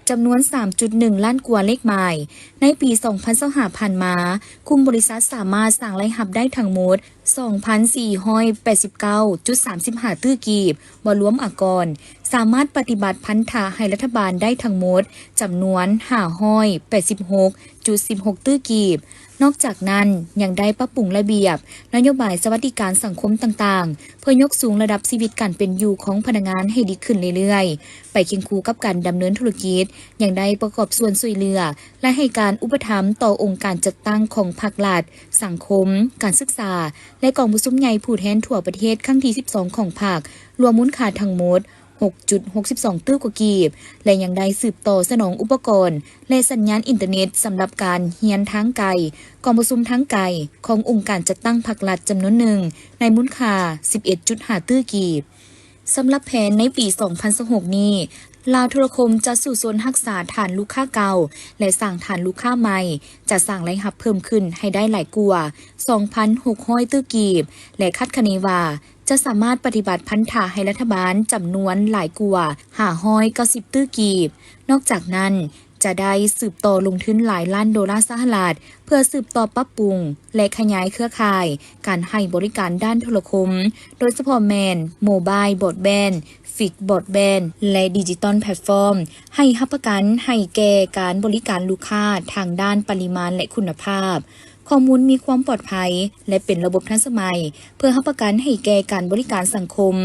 ຈຳນວນສາມຈຸດໜຶ່ງລ້ານກວ່າເລກໝາຍ. ໃນປີສອງພັນຊາວຫ້າຜ່ານມາ, ກຸ່ມບໍລິສັດສາມາດສ້າງລາຍຮັບໄດ້ທັງໝົດສອງພັນສີ່ຮ້ອຍແປດສິບເກົ້າຈຸດສາມສິບຫ້າຕື້ກີບ, ບໍ່ລວມອາກອນ, ສາມາດປະຕິບັດພັນທະໃຫ້ລັດຖະບານໄດ້ທັງໝົດຈຳນວນຫ້າຮ້ອຍແປດສິບຫົກຈຸດສິບຫົກຕື້ກີບ. ນອກຈາກນັ້ນ, ຍັງໄດ້ປັບປຸງລະບຽບນະໂຍບາຍສະຫວັດດີການສັງຄົມຕ່າງໆ ເພື່ອຍົກສູງລະດັບຊີວິດການເປັນຢູ່ຂອງພະນັກງານໃຫ້ດີຂຶ້ນເລື້ອຍໆ, ໄປຄຽງຄູ່ກັບການດຳເນີນທຸລະກິດ, ຍັງໄດ້ປະກອບສ່ວນຊ່ວຍເຫຼືອ ແລະ ໃຫ້ການອຸປະຖຳຕໍ່ອົງການຈັດຕັ້ງຂອງພາກລັດ, ສັງຄົມ, ການສຶກສາ ແລະ ກອງປະຊຸມໃຫຍ່ຜູ້ແທນທົ່ວປະເທດຄັ້ງທີສິບສອງຂອງພັກ, ລວມມູນຄ່າທັງໝົດຫົກຈຸດຫົກສິບສອງຕື້ກວ່າກີບ ແລະ ຍັງໄດ້ສືບຕໍ່ສະໜອງອຸປະກອນ ແລະ ສັນຍານອິນເຕີເນັດສຳລັບການຮຽນທາງໄກ, ກອງປະຊຸມທາງໄກຂອງອົງການຈັດຕັ້ງພາກລັດຈຳນວນໜຶ່ງ ໃນມູນຄ່າສິບເອັດຈຸດຫ້າຕື້ກີບ. ສຳລັບແຜນໃນປີສອງພັນຊາວຫົກນີ້, ລາວໂທລະຄົມຈະສູ້ຊົນຮັກສາຖານລູກຄ້າເກົ່າ ແລະ ສ້າງຖານລູກຄ້າໃໝ່, ຈະສ້າງລາຍຮັບເພີ່ມຂຶ້ນໃຫ້ໄດ້ຫຼາຍກວ່າສອງພັນຫົກຮ້ອຍຕື້ກີບ ແລະ ຄາດຄະເນວ່າ ຈະສາມາດປະຕິບັດພັນທະໃຫ້ລັດຖະບານຈຳນວນຫຼາຍກວ່າຫ້າຮ້ອຍເກົ້າສິບຕື້ກີບ. ນອກຈາກນັ້ນ, ຈະໄດ້ສືບຕໍ່ລົງທຶນຫຼາຍລ້ານໂດລາສະຫະລັດ ເພື່ອສືບຕໍ່ປັບປຸງ ແລະ ຂະຫຍາຍເຄືອຂ່າຍການໃຫ້ບໍລິການດ້ານໂທລະຄົມ, ໂດຍສະເພາະແມ່ນ Mobile Broadband, Fixed Broadband ແລະ Digital Platform ໃຫ້ຮັບປະກັນໃຫ້ແກ່ການບໍລິການລູກຄ້າທາງດ້ານປະລິມານ ແລະ ຄຸນນະພາບ. ຂໍ້ມູນມີຄວາມປອດໄພ ແລະ ເປັນລະບົບທັນສະໄໝ ເພື່ອຮັບປະກັນໃຫ້ແກ່ການບໍລິການສັງຄົມ.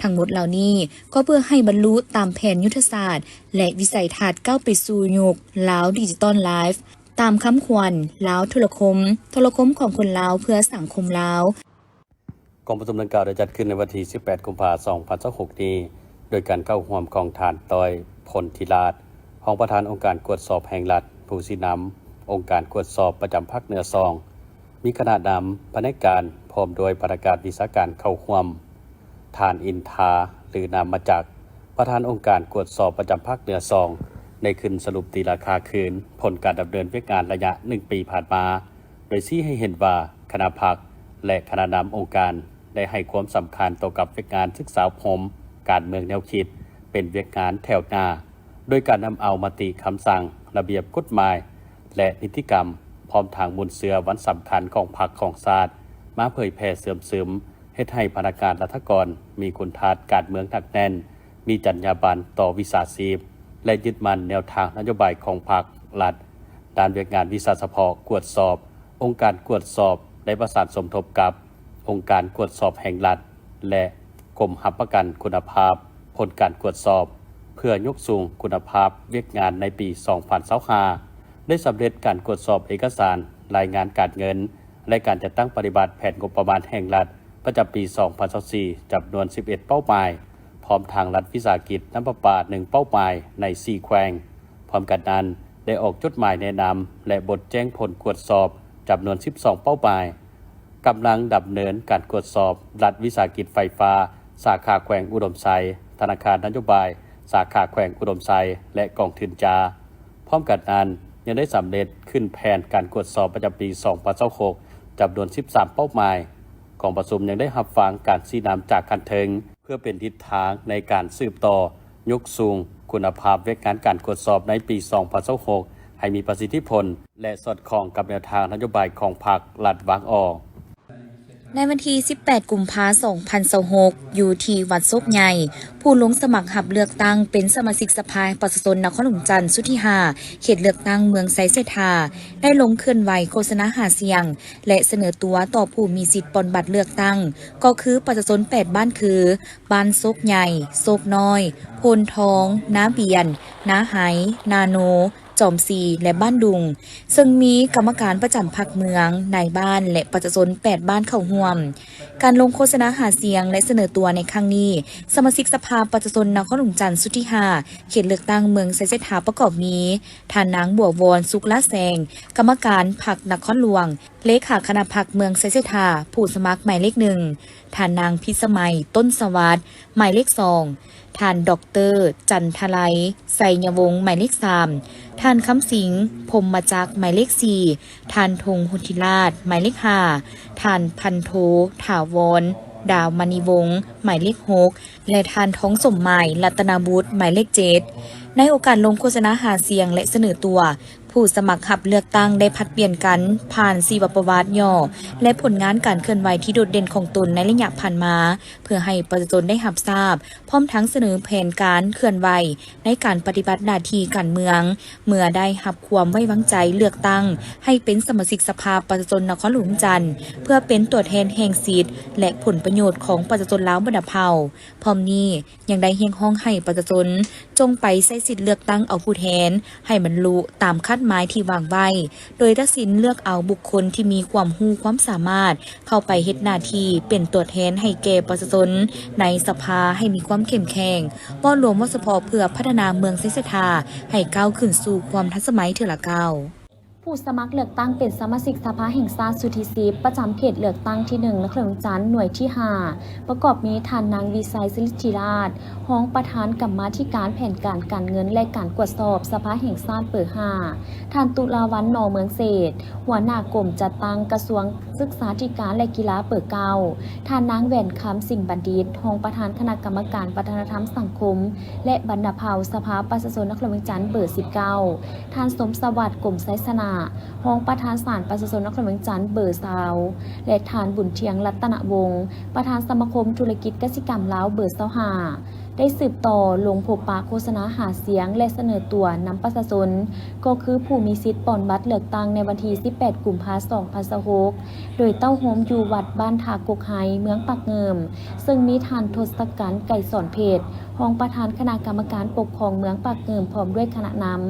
ທັງໝົດເຫຼົ່ານີ້ກໍເພື່ອໃຫ້ບັນລຸຕາມແຜນຍຸດທະສາດ ແລະ ວິໄສທັດກ້າວໄປສູ່ຍຸກລາວດິຈິຕອນໄລຟ໌ ຕາມຄຳຂວັນລາວໂທລະຄົມ, ໂທລະຄົມຂອງຄົນລາວເພື່ອສັງຄົມລາວ. ກອງປະຊຸມດັ່ງກ່າວໄດ້ຈັດຂຶ້ນໃນວັນທີສິບແປດ ກຸມພາ ສອງພັນຊາວຫົກນີ້ ໂດຍການເຂົ້າຮ່ວມຂອງທ່ານ ຕ້ອຍ ພົນທິລາດ ຮອງປະທານອົງການກວດສອບແຫ່ງລັດ, ຜູ້ຊີ້ນຳອົງການກວດສອບປະຈຳພາກເໜືອສອງ, ມີຄະນະນຳພະແນກການ ພ້ອມດ້ວຍພະນັກງານວິຊາການເຂົ້າຮ່ວມ. ທ່ານ ອິນທາ ຫຼື ນາມມະຈັກ ປະທານອົງການກວດສອບປະຈຳພາກເໜືອສອງ ໄດ້ຂຶ້ນສະຫຼຸບຕີລາຄາຄືນຜົນການດຳເນີນວຽກງານໄລຍະໜຶ່ງປີຜ່ານມາ, ໂດຍຊີ້ໃຫ້ເຫັນວ່າຄະນະພັກ ແລະ ຄະນະນຳອົງການໄດ້ໃຫ້ຄວາມສຳຄັນຕໍ່ກັບວຽກງານສຶກສາອົບຮົມການເມືອງແນວຄິດ ເປັນວຽກງານແຖວໜ້າ ໂດຍການນຳເອົາມະຕິ, ຄຳສັ່ງ, ລະບຽບ, ກົດໝາຍ ແລະ ນິຕິກຳ ພ້ອມທັງມູນເຊື້ອວັນສຳຄັນຂອງພັກຂອງຊາດ ມາເຜີຍແຜ່ເຊື່ອມຊຶມ ເຮັດໃຫ້ພະນັກງານລັດຖະກອນມີຄຸນທາດການເມືອງໜັກແໜ້ນ, ມີຈັນຍາບັນຕໍ່ວິຊາຊີບ ແລະ ຍຶດໝັ້ນແນວທາງນະໂຍບາຍຂອງພັກລັດ. ດ້ານວຽກງານວິຊາສະເພາະກວດສອບ, ອົງການກວດສອບໄດ້ປະສານສົມທົບກັບອົງການກວດສອບແຫ່ງລັດ ແລະ ກົມຮັບປະກັນຄຸນນະພາບຜົນການກວດສອບ ເພື່ອຍົກສູງຄຸນນະພາບວຽກງານໃນປີສອງພັນຊາວຫ້າ ໄດ້ສຳເລັດການກວດສອບເອກະສານລາຍງານການເງິນ ແລະ ການຈັດຕັ້ງປະຕິບັດແຜນງົບປະມານແຫ່ງລັດ ປະຈຳປີສອງພັນຊາວສີ່ ຈຳນວນສິບເອັດເປົ້າໝາຍ, ພ້ອມທັງລັດວິສາຫະກິດນ້ຳປະປາໜຶ່ງເປົ້າໝາຍໃນສີ່ແຂວງ. ພ້ອມກັນນັ້ນ, ໄດ້ອອກຈົດໝາຍແນະນຳ ແລະ ບົດແຈ້ງຜົນກວດສອບ ຈຳນວນສິບສອງເປົ້າໝາຍ, ກຳລັງດຳເນີນການກວດສອບລັດວິສາຫະກິດໄຟຟ້າ ສາຂາແຂວງອຸດົມໄຊ, ທະນາຄານນະໂຍບາຍ ສາຂາແຂວງອຸດົມໄຊ ແລະ ກອງທຶນຈາ. ພ້ອມກັນນັ້ນ, ຍັງໄດ້ສຳເລັດຂຶ້ນແຜນການກວດສອບປະຈຳປີສອງພັນຊາວຫົກ ຈຳນວນສິບສາມເປົ້າໝາຍ. ກອງປະຊຸມຍັງໄດ້ຮັບຟັງການຊີ້ນຳຈາກຂັ້ນເທິງ ເພື່ອເປັນທິດທາງໃນການສືບຕໍ່ຍົກສູງຄຸນນະພາບວຽກງານການກວດສອບໃນປີສອງພັນຊາວຫົກ ໃຫ້ມີປະສິດທິຜົນ ແລະ ສອດຄ່ອງກັບແນວທາງນະໂຍບາຍຂອງພັກລັດວາງອອກ. ໃນວັນທີສິບແປດ ກຸມພາ ສອງພັນຊາວຫົກ ຢູ່ທີ່ວັດໂຊກໃຫຍ່, ຜູ້ລົງສະໝັກຮັບເລືອກຕັ້ງເປັນສະມາຊິກສະພາປະຊາຊົນນະຄອນຫຼວງຈັນ ຊຸດທີຫ້າ ເຂດເລືອກຕັ້ງເມືອງໄຊເສດຖາ ໄດ້ລົງເຄື່ອນໄຫວໂຄສະນາຫາສຽງ ແລະ ສະເໜີຕົວຕໍ່ຜູ້ມີສິດປ່ອນບັດເລືອກຕັ້ງ ກໍຄືປະຊາຊົນແປດບ້ານຄື ບ້ານໂຊກໃຫຍ່, ໂຊກນ້ອຍ, ໂພນທອງ, ນາບຽນ, ນາໄຮ, ນາໂນ, ຈອມສີ ແລະ ບ້ານດຸງ, ເຊິ່ງມີກຳມະການປະຈຳພັກເມືອງ, ນາຍບ້ານ ແລະ ປະຊາຊົນແປດບ້ານເຂົ້າຮ່ວມ. ການລົງໂຄສະນາຫາສຽງ ແລະ ສະເໜີຕົວໃນຄັ້ງນີ້, ສະມາຊິກສະພາປະຊາຊົນນະຄອນຫຼວງຈັນ ຊຸດທີຫ້າ ເຂດເລືອກຕັ້ງເມືອງໄຊເສດຖາ ປະກອບມີ ທ່ານນາງ ບົວວອນ ສຸກລາແຊງ, ກຳມະການພັກນະຄອນຫຼວງ, ເລຂາຄະນະພັກເມືອງໄຊເສດຖາ ຜູ້ສະໝັກໝາຍເລກໜຶ່ງ, ທ່ານນາງ ພິດສະໄໝ ຕົ້ນສະຫວັດ ໝາຍເລກສອງ, ທ່ານ ດອກເຕີ ຈັນທະໄລ ໄຊຍະວົງ ໝາຍເລກສາມ, ທ່ານ ຄຳສິງ ພົມມະຈັກ ໝາຍເລກສີ່, ທ່ານ ທົງ ຫົດທິລາດ ໝາຍເລກຫ້າ, ທ່ານ ພັນໂທ ຖາວອນ ດາວມະນີວົງ ໝາຍເລກຫົກ ແລະ ທ່ານ ທອງສົມໝາຍ ລັດຕະນະບຸດ ໝາຍເລກເຈັດ. ໃນໂອກາດລົງໂຄສະນາຫາສຽງ ແລະ ສະເໜີຕົວ, ຜູ້ສະໝັກຮັບເລືອກຕັ້ງໄດ້ຜັດປ່ຽນກັນຜ່ານຊີວະປະຫວັດຫຍໍ້ ແລະ ຜົນງານການເຄື່ອນໄຫວທີ່ໂດດເດັ່ນຂອງຕົນໃນໄລຍະຜ່ານມາ ເພື່ອໃຫ້ປະຊາຊົນໄດ້ຮັບຊາບ, ພ້ອມທັງສະເໜີແຜນການເຄື່ອນໄຫວໃນການປະຕິບັດໜ້າທີ່ການເມືອງ. ເມື່ອໄດ້ຮັບຄວາມໄວ້ວາງໃຈເລືອກຕັ້ງໃຫ້ເປັນສະມາຊິກສະພາປະຊາຊົນນະຄອນຫຼວງວຽງຈັນ ເພື່ອເປັນຕົວແທນແຫ່ງສິດ ແລະ ຜົນປະໂຫຍດຂອງປະຊາຊົນລາວບັນດາເຜົ່າ. ພ້ອມນີ້ຍັງໄດ້ຮຽກຮ້ອງໃຫ້ປະຊາຊົນຈົ່ງໄປໃຊ້ສິດເລືອກຕັ້ງເອົາຜູ້ແທນໃຫ້ບັນລຸຕາມຄາດໝາຍທີ່ວາງໄວ້, ໂດຍຕັດສິນເລືອກເອົາບຸກຄົນທີ່ມີຄວາມຮູ້ຄວາມສາມາດເຂົ້າໄປເຮັດໜ້າທີ່ເປັນຕົວແທນໃຫ້ແກ່ປະຊາຊົນໃນສະພາໃຫ້ມີຄວາມເຂັ້ມແຂງ, ເວົ້າລວມເວົ້າສະເພາະເພື່ອພັດທະນາເມືອງໄຊເສດຖາໃຫ້ກ້າວຂຶ້ນສູ່ຄວາມທັນສະໄໝເທື່ອລະກ້າວ. ຜູ້ສະໝັກເລືອກຕັ້ງເປັນສະມາຊິກສະພາແຫ່ງຊາດຊຸດທີສິບ ປະຈຳເຂດເລືອກຕັ້ງທີໜຶ່ງ ນະຄອນຫຼວງວຽງຈັນ ໜ່ວຍທີຫ້າ ປະກອບມີທ່ານນາງ ວິໄຊ ສິລິທິລາດ ຮອງປະທານກຳມາທິການແຜນການການເງິນ ແລະ ການກວດສອບສະພາແຫ່ງຊາດເບີຫ້າ, ທ່ານ ຕຸລາວັນ ໜໍເມືອງເສດ ຫົວໜ້າກົມຈັດຕັ້ງກະຊວງສຶກສາທິການ ແລະ ກິລາເບີເກົ້າ, ທ່ານນາງ ແຫວນຄຳ ສິງບັນດິດ ຮອງປະທານຄະນະກຳມະການວັດທະນະທຳສັງຄົມ ແລະ ບັນດາເຜົ່າ ສະພາປະຊາຊົນນະຄອນຫຼວງວຽງຈັນເບີສິບເກົ້າ, ທ່ານ ສົມສະຫວັດ ກົມໄຊຊະນະ ຮອງປະທານສານປະຊາຊົນນະຄອນຫຼວງວຽງຈັນເບີຊາວ ແລະ ທ່ານ ບຸນທຽງ ລັດຕະນະວົງ ປະທານສະມາຄົມທຸລະກິດກະສິກຳລາວເບີຊາວຫ້າ ໄດ້ສືບຕໍ່ລົງພົບປະໂຄສະນາຫາສຽງ ແລະ ສະເໜີຕົວນຳປະຊາຊົນ ກໍຄືຜູ້ມີສິດປ່ອນບັດເລືອກຕັ້ງໃນວັນທີສິບແປດ ກຸມພາ ສອງພັນຊາວຫົກ ໂດຍເຕົ້າໂຮມຢູ່ວັດບ້ານທ່າກົກໄຮ ເມືອງປາກງື່ມ, ເຊິ່ງມີທ່ານ ທົດສະກັນ ໄກສອນເພັດ ຮອງປະທານຄະນະກຳມະການປົກຄອງເມືອງປາກງື່ມ ພ້ອມດ້ວຍຄະນະນຳ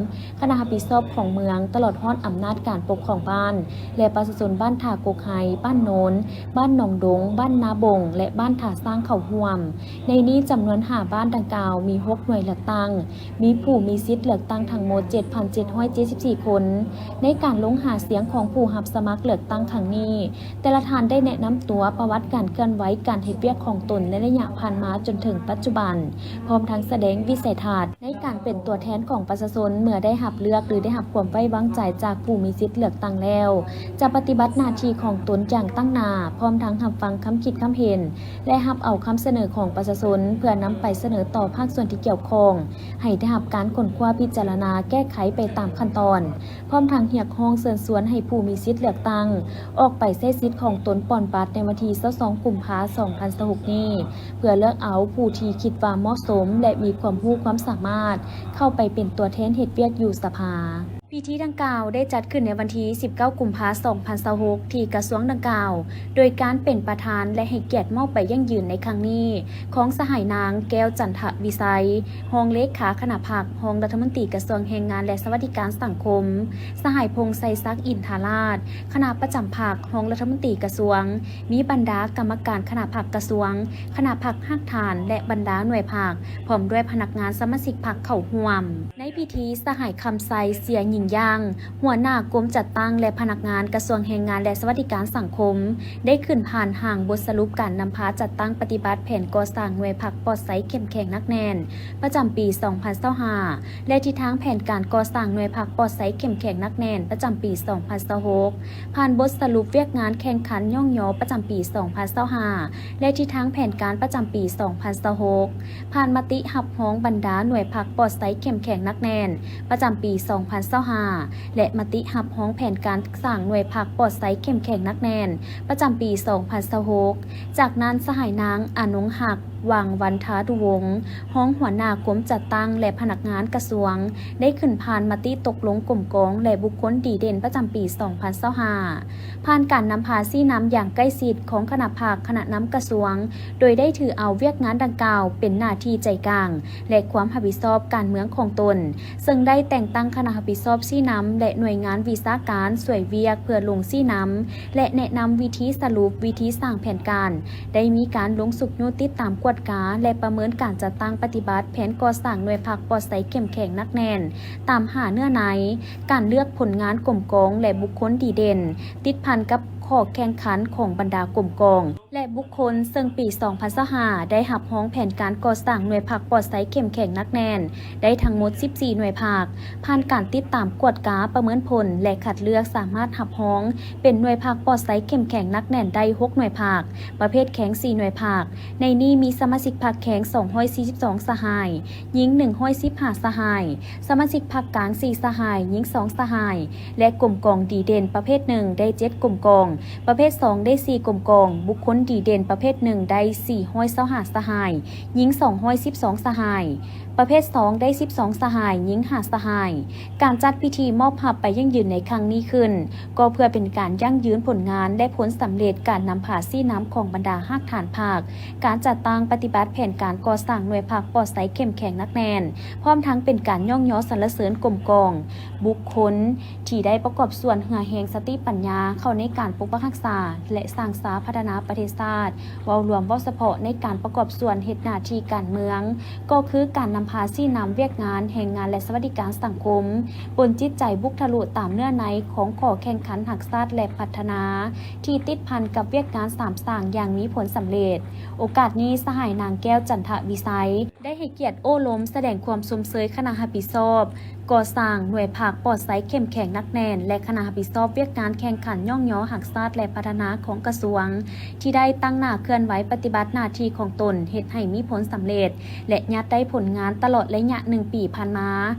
ຄະນະຮັບຜິດຊອບຂອງເມືອງ ຕະຫຼອດຮອດອຳນາດການປົກຄອງບ້ານ ແລະ ປະຊາຊົນບ້ານທ່າກົກໄຮ, ບ້ານໂນນ, ບ້ານໜອງດົງ, ບ້ານນາບົງ ແລະ ບ້ານທ່າຊ້າງເຂົ້າຮ່ວມ. ໃນນີ້ຈຳນວນຫ້າບ້ານດັ່ງກ່າວມີຫົກໜ່ວຍເລືອກຕັ້ງ, ມີຜູ້ມີສິດເລືອກຕັ້ງທັງໝົດເຈັດພັນເຈັດຮ້ອຍເຈັດສິບສີ່ຄົນ. ໃນການລົງຫາສຽງຂອງຜູ້ຮັບສະໝັກເລືອກຕັ້ງຄັ້ງນີ້, ແຕ່ລະທ່ານໄດ້ແນະນຳຕົວ, ປະຫວັດການເຄື່ອນໄຫວ, ການເຮັດວຽກຂອງຕົນໃນໄລຍະຜ່ານມາຈົນເຖິງປັດຈຸບັນ, ພ້ອມທັງສະແດງວິໄສທັດໃນການເປັນຕົວແທນຂອງປະຊາຊົນເມື່ອໄດ້ຮັບເລືອກ ຫຼື ໄດ້ຮັບຄວາມໄວ້ວາງໃຈຈາກຜູ້ມີສິດເລືອກຕັ້ງແລ້ວ, ຈະປະຕິບັດໜ້າທີ່ຂອງຕົນຢ່າງຕັ້ງໜ້າ, ພ້ອມທັງຮັບຟັງຄຳຄິດຄຳເຫັນ ແລະ ຮັບເອົາຄຳສະເໜີຂອງປະຊາຊົນ ເພື່ອນຳໄປສະເໜີຕໍ່ພາກສ່ວນທີ່ກ່ຽວຂ້ອງ ໃຫ້ໄດ້ຮັບການຄົ້ນຄວ້າ, ພິຈາລະນາ, ແກ້ໄຂໄປຕາມຂັ້ນຕອນ, ພ້ອມທັງຮຽກຮ້ອງເຊີນຊວນໃຫ້ຜູ້ມີສິດເລືອກຕັ້ງ ອອກໄປໃຊ້ສິດຂອງຕົນປ່ອນບັດໃນວັນທີຊາວສອງ ກຸມພາ ສອງພັນຊາວຫົກນີ້, ເພື່ອເລືອກເອົາຜູ້ທີ່ຄິດວ່າເໝາະສົມ ແລະ ມີຄວາມຮູ້ຄວາມສາມາດ ເຂົ້າໄປເປັນຕົວແທນເຮັດວຽກຢູ່ສະພາ. ພິທີດັ່ງກ່າວໄດ້ຈັດຂຶ້ນໃນວັນທີສິບເກົ້າ ກຸມພາ ສອງພັນຊາວຫົກ ທີ່ກະຊວງດັ່ງກ່າວ, ໂດຍການເປັນປະທານ ແລະ ໃຫ້ກຽດມອບໃບຢັ້ງຢືນໃນຄັ້ງນີ້ ຂອງສະຫາຍນາງ ແກ້ວ ຈັນທະວິໄຊ ຮອງເລຂາຄະນະພັກ, ຮອງລັດຖະມົນຕີກະຊວງແຮງງານ ແລະ ສະຫວັດດີການສັງຄົມ, ສະຫາຍ ພົງໄຊສັກ ອິນທາລາດ ຄະນະປະຈຳພັກ, ຮອງລັດຖະມົນຕີກະຊວງ, ມີບັນດາກຳມະການຄະນະພັກກະຊວງ, ຄະນະພັກຮາກຖານ ແລະ ບັນດາໜ່ວຍພັກ, ພ້ອມດ້ວຍພະນັກງານສະມາຊິກພັກເຂົ້າຮ່ວມ. ໃນພິທີ, ສະຫາຍ ຄຳໄຊ ເຊຍຍິງຢ່າງ ຫົວໜ້າກົມຈັດຕັ້ງ ແລະ ພະນັກງານກະຊວງແຮງງານ ແລະ ສະຫວັດດີການສັງຄົມ ໄດ້ຂຶ້ນຜ່ານຮ່າງບົດສະຫຼຸບການນຳພາຈັດຕັ້ງປະຕິບັດແຜນກໍ່ສ້າງໜ່ວຍພັກປອດໃສເຂັ້ມແຂງໜັກແໜ້ນ ປະຈຳປີສອງພັນຊາວຫ້າ ແລະ ທິດທາງແຜນການກໍ່ສ້າງໜ່ວຍພັກປອດໃສເຂັ້ມແຂງໜັກແໜ້ນ ປະຈຳປີສອງພັນຊາວຫົກ, ຜ່ານບົດສະຫຼຸບວຽກງານແຂ່ງຂັນຍ້ອງຍໍປະຈຳປີສອງພັນຊາວຫ້າ ແລະ ທິດທາງແຜນການປະຈຳປີສອງພັນຊາວຫົກ, ຜ່ານມະຕິຮັບຮອງບັນດາໜ່ວຍພັກປອດໃສເຂັ້ມແຂງໜັກແໜ້ນ ປະຈຳປີສອງພັນຊາວຫ້າ ຫ້າ ແລະ ມະຕິຮັບຮອງແຜນການສ້າງໜ່ວຍພັກປອດໃສເຂັ້ມແຂງໜັກແໜ້ນ ປະຈຳປີສອງພັນຊາວຫົກ. ຈາກນັ້ນ ສະຫາຍນາງ ອານົງຮັກ ວັງວັນທານຸວົງ ຮອງຫົວໜ້າກົມຈັດຕັ້ງ ແລະ ພະນັກງານກະຊວງ ໄດ້ຂຶ້ນຜ່ານມະຕິຕົກລົງກົມກອງ ແລະ ບຸກຄົນດີເດັ່ນປະຈຳປີສອງພັນຊາວຫ້າ ຜ່ານການນຳພາຊີ້ນຳຢ່າງໃກ້ຊິດຂອງຄະນະພັກ, ຄະນະນຳກະຊວງ, ໂດຍໄດ້ຖືເອົາວຽກງານດັ່ງກ່າວເປັນໜ້າທີ່ໃຈກາງ ແລະ ຄວາມຮັບຜິດຊອບການເມືອງຂອງຕົນ, ເຊິ່ງໄດ້ແຕ່ງຕັ້ງຄະນະຮັບຜິດຊອບຊີ້ນຳ ແລະ ໜ່ວຍງານວິຊາການຊ່ວຍວຽກເພື່ອລົງຊີ້ນຳ ແລະ ແນະນຳວິທີສະຫຼຸບ, ວິທີສ້າງແຜນການ, ໄດ້ມີການລົງຊຸກຍູ້ຕິດຕາມກວດກາ ແລະ ປະເມີນການຈັດຕັ້ງປະຕິບັດແຜນກໍ່ສ້າງໜ່ວຍພັກປອດໃສເຂັ້ມແຂງໜັກແໜ້ນ ຕາມຫ້າເນື້ອໃນ, ການເລືອກຜົນງານກົມກອງ ແລະ ບຸກຄົນດີເດັ່ນ ຕິດພັນກັບຂໍ້ແຂ່ງຂັນຂອງບັນດາກົມກອງ ແລະ ບຸກຄົນ, ເຊິ່ງປີສອງພັນຊາວຫ້າ ໄດ້ຮັບຮອງແຜນການກໍ່ສ້າງໜ່ວຍພັກປອດໃສເຂັ້ມແຂງໜັກແໜ້ນ ໄດ້ທັງໝົດສິບສີ່ໜ່ວຍພັກ. ຜ່ານການຕິດຕາມກວດກາປະເມີນຜົນ ແລະ ຄັດເລືອກສາມາດຮັບຮອງເປັນໜ່ວຍພັກປອດໃສເຂັ້ມແຂງໜັກແໜ້ນໄດ້ຫົກໜ່ວຍພັກ, ປະເພດແຂງສີ່ໜ່ວຍພັກ. ໃນນີ້ມີສະມາຊິກພັກແຂງສອງຮ້ອຍສີ່ສິບສອງສະຫາຍ, ຍິງໜຶ່ງຮ້ອຍສິບຫ້າສະຫາຍ, ສະມາຊິກພັກກາງສີ່ສະຫາຍ, ຍິງສອງສະຫາຍ ແລະ ກົມກອງດີເດັ່ນປະເພດໜຶ່ງໄດ້ເຈັດກົມກອງ, ປະເພດສອງໄດ້ສີ່ກົມກອງ, ບຸກຄົນດີເດັ່ນປະເພດໜຶ່ງໄດ້ສີ່ຮ້ອຍຊາວຫ້າສະຫາຍ, ຍິງສອງຮ້ອຍສິບສອງສະຫາຍ, ປະເພດສອງໄດ້ສິບສອງສະຫາຍ, ຍິງຫ້າສະຫາຍ. ການຈັດພິທີມອບຮັບໄປຢັ້ງຢືນໃນຄັ້ງນີ້ຂຶ້ນ ກໍເພື່ອເປັນການຢັ້ງຢືນຜົນງານ ແລະ ຜົນສຳເລັດການນຳພາຊີ້ນຳຂອງບັນດາຮາກຖານພັກ, ການຈັດຕັ້ງປະຕິບັດແຜນການກໍ່ສ້າງໜ່ວຍພັກປອດໃສເຂັ້ມແຂງໜັກແໜ້ນ, ພ້ອມທັງເປັນການຍ້ອງຍໍສັນລະເສີນກົມກອງ, ບຸກຄົນທີ່ໄດ້ປະກອບສ່ວນເຫື່ອແຮງສະຕິປັນຍາເຂົ້າໃນການປົກປັກຮັກສາ ແລະ ສ້າງສາພັດທະນາປະເທດຊາດ ເວົ້າລວມເວົ້າສະເພາະໃນການປະກອບສ່ວນເຮັດໜ້າທີ່ການເມືອງ ກໍຄືການນຳພາຊີ້ນຳວຽກງານແຮງງານ ແລະ ສະຫວັດດີການສັງຄົມ ບົນຈິດໃຈບຸກທະລຸຕາມເນື້ອໃນຂອງຂໍ້ແຂ່ງຂັນຮັກຊາດ ແລະ ພັດທະນາ ທີ່ຕິດພັນກັບວຽກງານສາມສ້າງຢ່າງມີຜົນສຳເລັດ. ໂອກາດນີ້ ສະຫາຍນາງ ແກ້ວ ຈັນທະວິໄສ ໄດ້ໃຫ້ກຽດໂອ້ລົມສະແດງຄວາມຊົມເຊີຍຄະນະຮັບຜິດຊອບກໍ່ສ້າງໜ່ວຍພັກປອດໃສເຂັ້ມແຂງໜັກແໜ້ນ ແລະ ຄະນະຮັບຜິດຊອບວຽກງານແຂ່ງຂັນຍ້ອງຍໍຮັກຊາດ ແລະ ພັດທະນາຂອງກະຊວງ ທີ່ໄດ້ຕັ້ງໜ້າເຄື່ອນໄຫວປະຕິບັດໜ້າທີ່ຂອງຕົນເຮັດໃຫ້ມີຜົນສຳເລັດ ແລະ ຍາດໄດ້ຜົນງານຕະຫຼອດໄລຍະໜຶ່ງປີຜ່ານມາ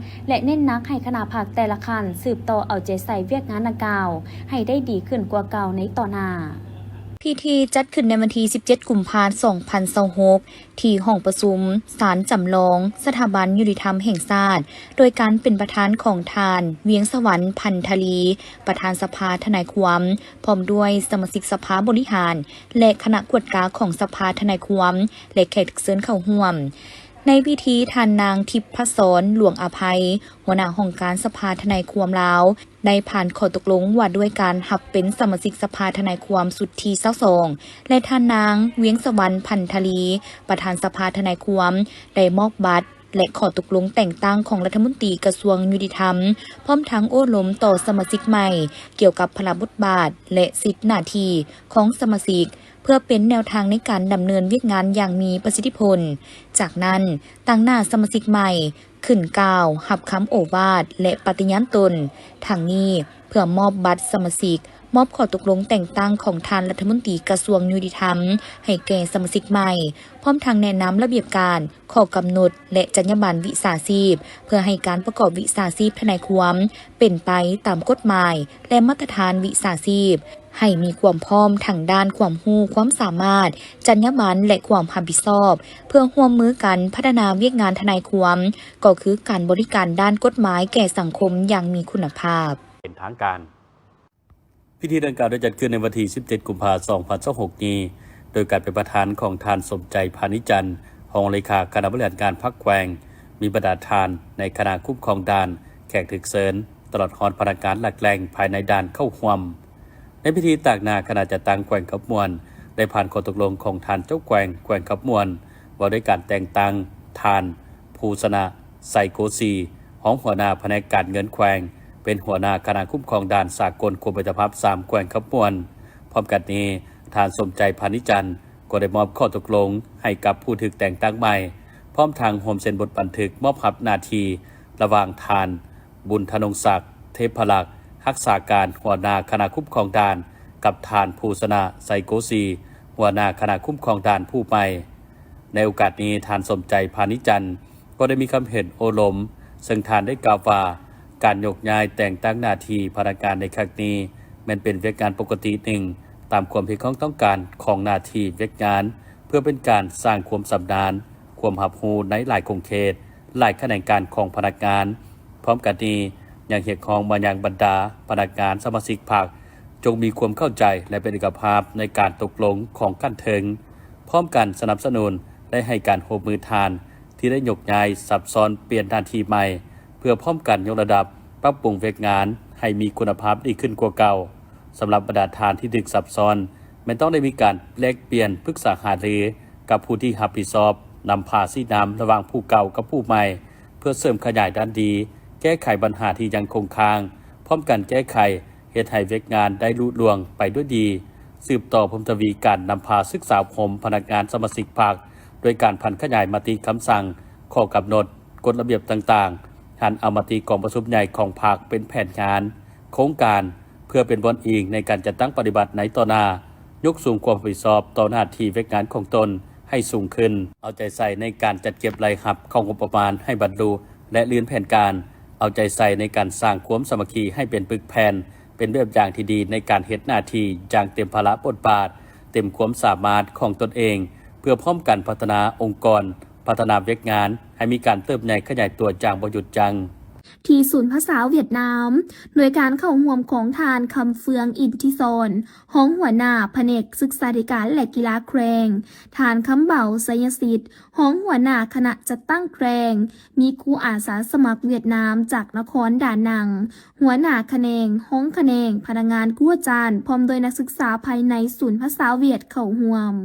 ແລະ ເນັ້ນໜັກໃຫ້ຄະນະພັກແຕ່ລະຂັ້ນສືບຕໍ່ເອົາໃຈໃສ່ວຽກງານດັ່ງກ່າວໃຫ້ໄດ້ດີຂຶ້ນກວ່າເກົ່າໃນຕໍ່ໜ້າ. ພິທີຈັດຂຶ້ນໃນວັນທີສິບເຈັດ ກຸມພາ ສອງພັນຊາວຫົກ ທີ່ຫ້ອງປະຊຸມສານຈຳລອງສະຖາບັນຍຸຕິທຳແຫ່ງຊາດ ໂດຍການເປັນປະທານຂອງທ່ານ ວຽງສະຫວັນ ພັນທະລີ ປະທານສະພາທະນາຍຄວາມ ພ້ອມດ້ວຍສະມາຊິກສະພາບໍລິຫານ ແລະ ຄະນະກວດກາຂອງສະພາທະນາຍຄວາມ ແລະ ແຂກຖືກເຊີນເຂົ້າຮ່ວມ. ໃນພິທີ ທ່ານນາງ ທິບພະສອນ ຫຼວງອະໄພ ຫົວໜ້າຫ້ອງການສະພາທະນາຍຄວາມລາວ ໄດ້ຜ່ານຂໍ້ຕົກລົງວ່າດ້ວຍການຮັບເປັນສະມາຊິກສະພາທະນາຍຄວາມຊຸດທີຊາວສອງ ແລະ ທ່ານນາງ ວຽງສະຫວັນ ພັນທະລີ ປະທານສະພາທະນາຍຄວາມ ໄດ້ມອບບັດ ແລະ ຂໍ້ຕົກລົງແຕ່ງຕັ້ງຂອງລັດຖະມົນຕີກະຊວງຍຸຕິທຳ, ພ້ອມທັງໂອ້ລົມຕໍ່ສະມາຊິກໃໝ່ກ່ຽວກັບພາລະບົດບາດ ແລະ ສິດໜ້າທີ່ຂອງສະມາຊິກ ເພື່ອເປັນແນວທາງໃນການດຳເນີນວຽກງານຢ່າງມີປະສິດທິຜົນ. ຈາກນັ້ນ, ຕາງໜ້າສະມາຊິກໃໝ່ ຂຶ້ນກ່າວຮັບຄຳໂອວາດ ແລະ ປະຕິຍານຕົນ. ທັງນີ້, ເພື່ອມອບບັດສະມາຊິກ, ມອບຂໍ້ຕົກລົງແຕ່ງຕັ້ງຂອງທ່ານລັດຖະມົນຕີກະຊວງຍຸຕິທຳໃຫ້ແກ່ສະມາຊິກໃໝ່, ພ້ອມທັງແນະນຳລະບຽບການ, ຂໍ້ກຳນົດ ແລະ ຈັນຍາບັນວິຊາຊີບ ເພື່ອໃຫ້ການປະກອບວິຊາຊີບທະນາຍຄວາມເປັນໄປຕາມກົດໝາຍ ແລະ ມາດຕະຖານວິຊາຊີບ, ໃຫ້ມີຄວາມພ້ອມທັງດ້ານຄວາມຮູ້ຄວາມສາມາດ, ຈັນຍາບັນ ແລະ ຄວາມຮັບຜິດຊອບ ເພື່ອຮ່ວມມືກັນພັດທະນາວຽກງານທະນາຍຄວາມ, ກໍຄືການບໍລິການດ້ານກົດໝາຍແກ່ສັງຄົມຢ່າງມີຄຸນນະພາບ. ເປັນທາງການ. ພິທີດັ່ງກ່າວໄດ້ຈັດຂຶ້ນໃນວັນທີສິບເຈັດ ກຸມພາ ສອງພັນຊາວຫົກນີ້ ໂດຍການເປັນປະທານຂອງທ່ານ ສົມໃຈ ພານິດຈັນ ຮອງເລຂາຄະນະບໍລິຫານງານພັກແຂວງ, ມີບັນດາທ່ານໃນຄະນະຄຸ້ມຄອງດ່ານ, ແຂກຖືກເຊີນ, ຕະຫຼອດຮອດພະນັກງານຫຼັກແຫຼ່ງພາຍໃນດ່ານເຂົ້າຮ່ວມ. ໃນພິທີ, ຕາງໜ້າຄະນະຈັດຕັ້ງແຂວງຄຳມ່ວນ ໄດ້ຜ່ານຂໍ້ຕົກລົງຂອງທ່ານເຈົ້າແຂວງແຂວງຄຳມ່ວນ ວ່າດ້ວຍການແຕ່ງຕັ້ງທ່ານ ພູຊະນະ ໄຊໂກສີ ຮອງຫົວໜ້າພະແນກການເງິນແຂວງ ເປັນຫົວໜ້າຄະນະຄຸ້ມຄອງດ່ານສາກົນກົມມິດຕະພາບສາມ ແຂວງຄຳມ່ວນ. ພ້ອມກັນນີ້, ທ່ານ ສົມໃຈ ພານິດຈັນ ກໍໄດ້ມອບຂໍ້ຕົກລົງໃຫ້ກັບຜູ້ຖືກແຕ່ງຕັ້ງໃໝ່, ພ້ອມທັງຮ່ວມເຊັນບົດບັນທຶກມອບຮັບໜ້າທີ່ລະຫວ່າງທ່ານ ບຸນທະນົງສັກ ເທບພະລັກ ຮັກສາການຫົວໜ້າຄະນະຄຸ້ມຄອງດ່ານ ກັບທ່ານ ພູຊະນະ ໄຊໂກສີ ຫົວໜ້າຄະນະຄຸ້ມຄອງດ່ານຜູ້ໃໝ່. ໃນໂອກາດນີ້, ທ່ານ ສົມໃຈ ພານິດຈັນ ກໍໄດ້ມີຄຳເຫັນໂອ້ລົມ, ເຊິ່ງທ່ານໄດ້ກ່າວວ່າ, ການຍົກຍ້າຍແຕ່ງຕັ້ງໜ້າທີ່ພະນັກງານໃນຄັ້ງນີ້ ແມ່ນເປັນວຽກງານປົກກະຕິໜຶ່ງ ຕາມຄວາມຮຽກຮ້ອງຕ້ອງການຂອງໜ້າທີ່ວຽກງານ ເພື່ອເປັນການສ້າງຄວາມຊຳນານ, ຄວາມຮັບຮູ້ໃນຫຼາຍຂົງເຂດ, ຫຼາຍຂະແໜງການຂອງພະນັກງານ. ພ້ອມກັນນີ້ ຍັງຮຽກຮ້ອງມາຍັງບັນດາພະນັກງານສະມາຊິກພັກ ຈົ່ງມີຄວາມເຂົ້າໃຈ ແລະ ເປັນເອກະພາບໃນການຕົກລົງຂອງຂັ້ນເທິງ, ພ້ອມກັນສະໜັບສະໜູນ ແລະ ໃຫ້ການຮ່ວມມືທ່ານທີ່ໄດ້ຍົກຍ້າຍສັບຊ້ອນປ່ຽນໜ້າທີ່ໃໝ່ ເພື່ອພ້ອມກັນຍົກລະດັບປັບປຸງວຽກງານໃຫ້ມີຄຸນນະພາບດີຂຶ້ນກວ່າເກົ່າ. ສຳລັບບັນດາທ່ານທີ່ຖືກສັບຊ້ອນ ແມ່ນຕ້ອງໄດ້ມີການແລກປ່ຽນປຶກສາຫາລືກັບຜູ້ທີ່ຮັບຜິດຊອບ, ນຳພາຊີ້ນຳລະຫວ່າງຜູ້ເກົ່າກັບຜູ້ໃໝ່ ເພື່ອເສີມຂະຫຍາຍດ້ານດີ, ແກ້ໄຂບັນຫາທີ່ຍັງຄົງຄ້າງ, ພ້ອມກັນແກ້ໄຂ ເຮັດໃຫ້ວຽກງານໄດ້ລຸລ່ວງໄປດ້ວຍດີ, ສືບຕໍ່ເພີ່ມທະວີການນຳພາສຶກສາອົບຮົມພະນັກງານສະມາຊິກພັກ ໂດຍການຜັນຂະຫຍາຍມະຕິຄຳສັ່ງ, ຂໍ້ກຳນົດ, ກົດລະບຽບຕ່າງໆ, ຫັນເອົາມະຕິກອງປະຊຸມໃຫຍ່ຂອງພັກເປັນແຜນງານ, ໂຄງການ ເພື່ອເປັນບ່ອນອີງໃນການຈັດຕັ້ງປະຕິບັດໃນຕໍ່ໜ້າ, ຍົກສູງຄວາມຮັບຜິດຊອບຕໍ່ໜ້າທີ່ວຽກງານຂອງຕົນໃຫ້ສູງຂຶ້ນ, ເອົາໃຈໃສ່ໃນການຈັດເກັບລາຍຮັບເຂົ້າງົບປະມານໃຫ້ບັນລຸ ແລະ ລື່ນແຜນການ, ເອົາໃຈໃສ່ໃນການສ້າງຄວາມສາມັກຄີໃຫ້ເປັນປຶກແຜ່ນ, ເປັນແບບຢ່າງທີ່ດີໃນການເຮັດໜ້າທີ່ຢ່າງເຕັມພາລະບົດບາດ, ເຕັມຄວາມສາມາດຂອງຕົນເອງ, ເພື່ອພ້ອມກັນພັດທະນາອົງກອນ, ພັດທະນາວຽກງານໃຫ້ມີການເຕີບໃຫຍ່ຂະຫຍາຍຕົວຢ່າງບໍ່ຢຸດຢັ້ງ. ທີ່ສູນພາສາຫວຽດນາມ ໂດຍການເຂົ້າຮ່ວມຂອງທ່ານ ຄຳເຟືອງ ອິນທິສອນ ຮອງຫົວໜ້າພະແນກສຶກສາທິການ ແລະ ກິລາແຂວງ, ທ່ານ ຄຳເບົາ ໄຊຍະສິດ ຮອງຫົວໜ້າຄະນະຈັດຕັ້ງແຂວງ, ມີຄູອາສາສະໝັກຫວຽດນາມຈາກນະຄອນດານັງ, ຫົວໜ້າຂະແໜງ, ຮອງຂະແໜງ, ພະນັກງານຄູອາຈານ ພ້ອມດ້ວຍນັກສຶກສາພາຍໃນສູນພາສາຫວຽດເຂົ້າຮ່ວມ.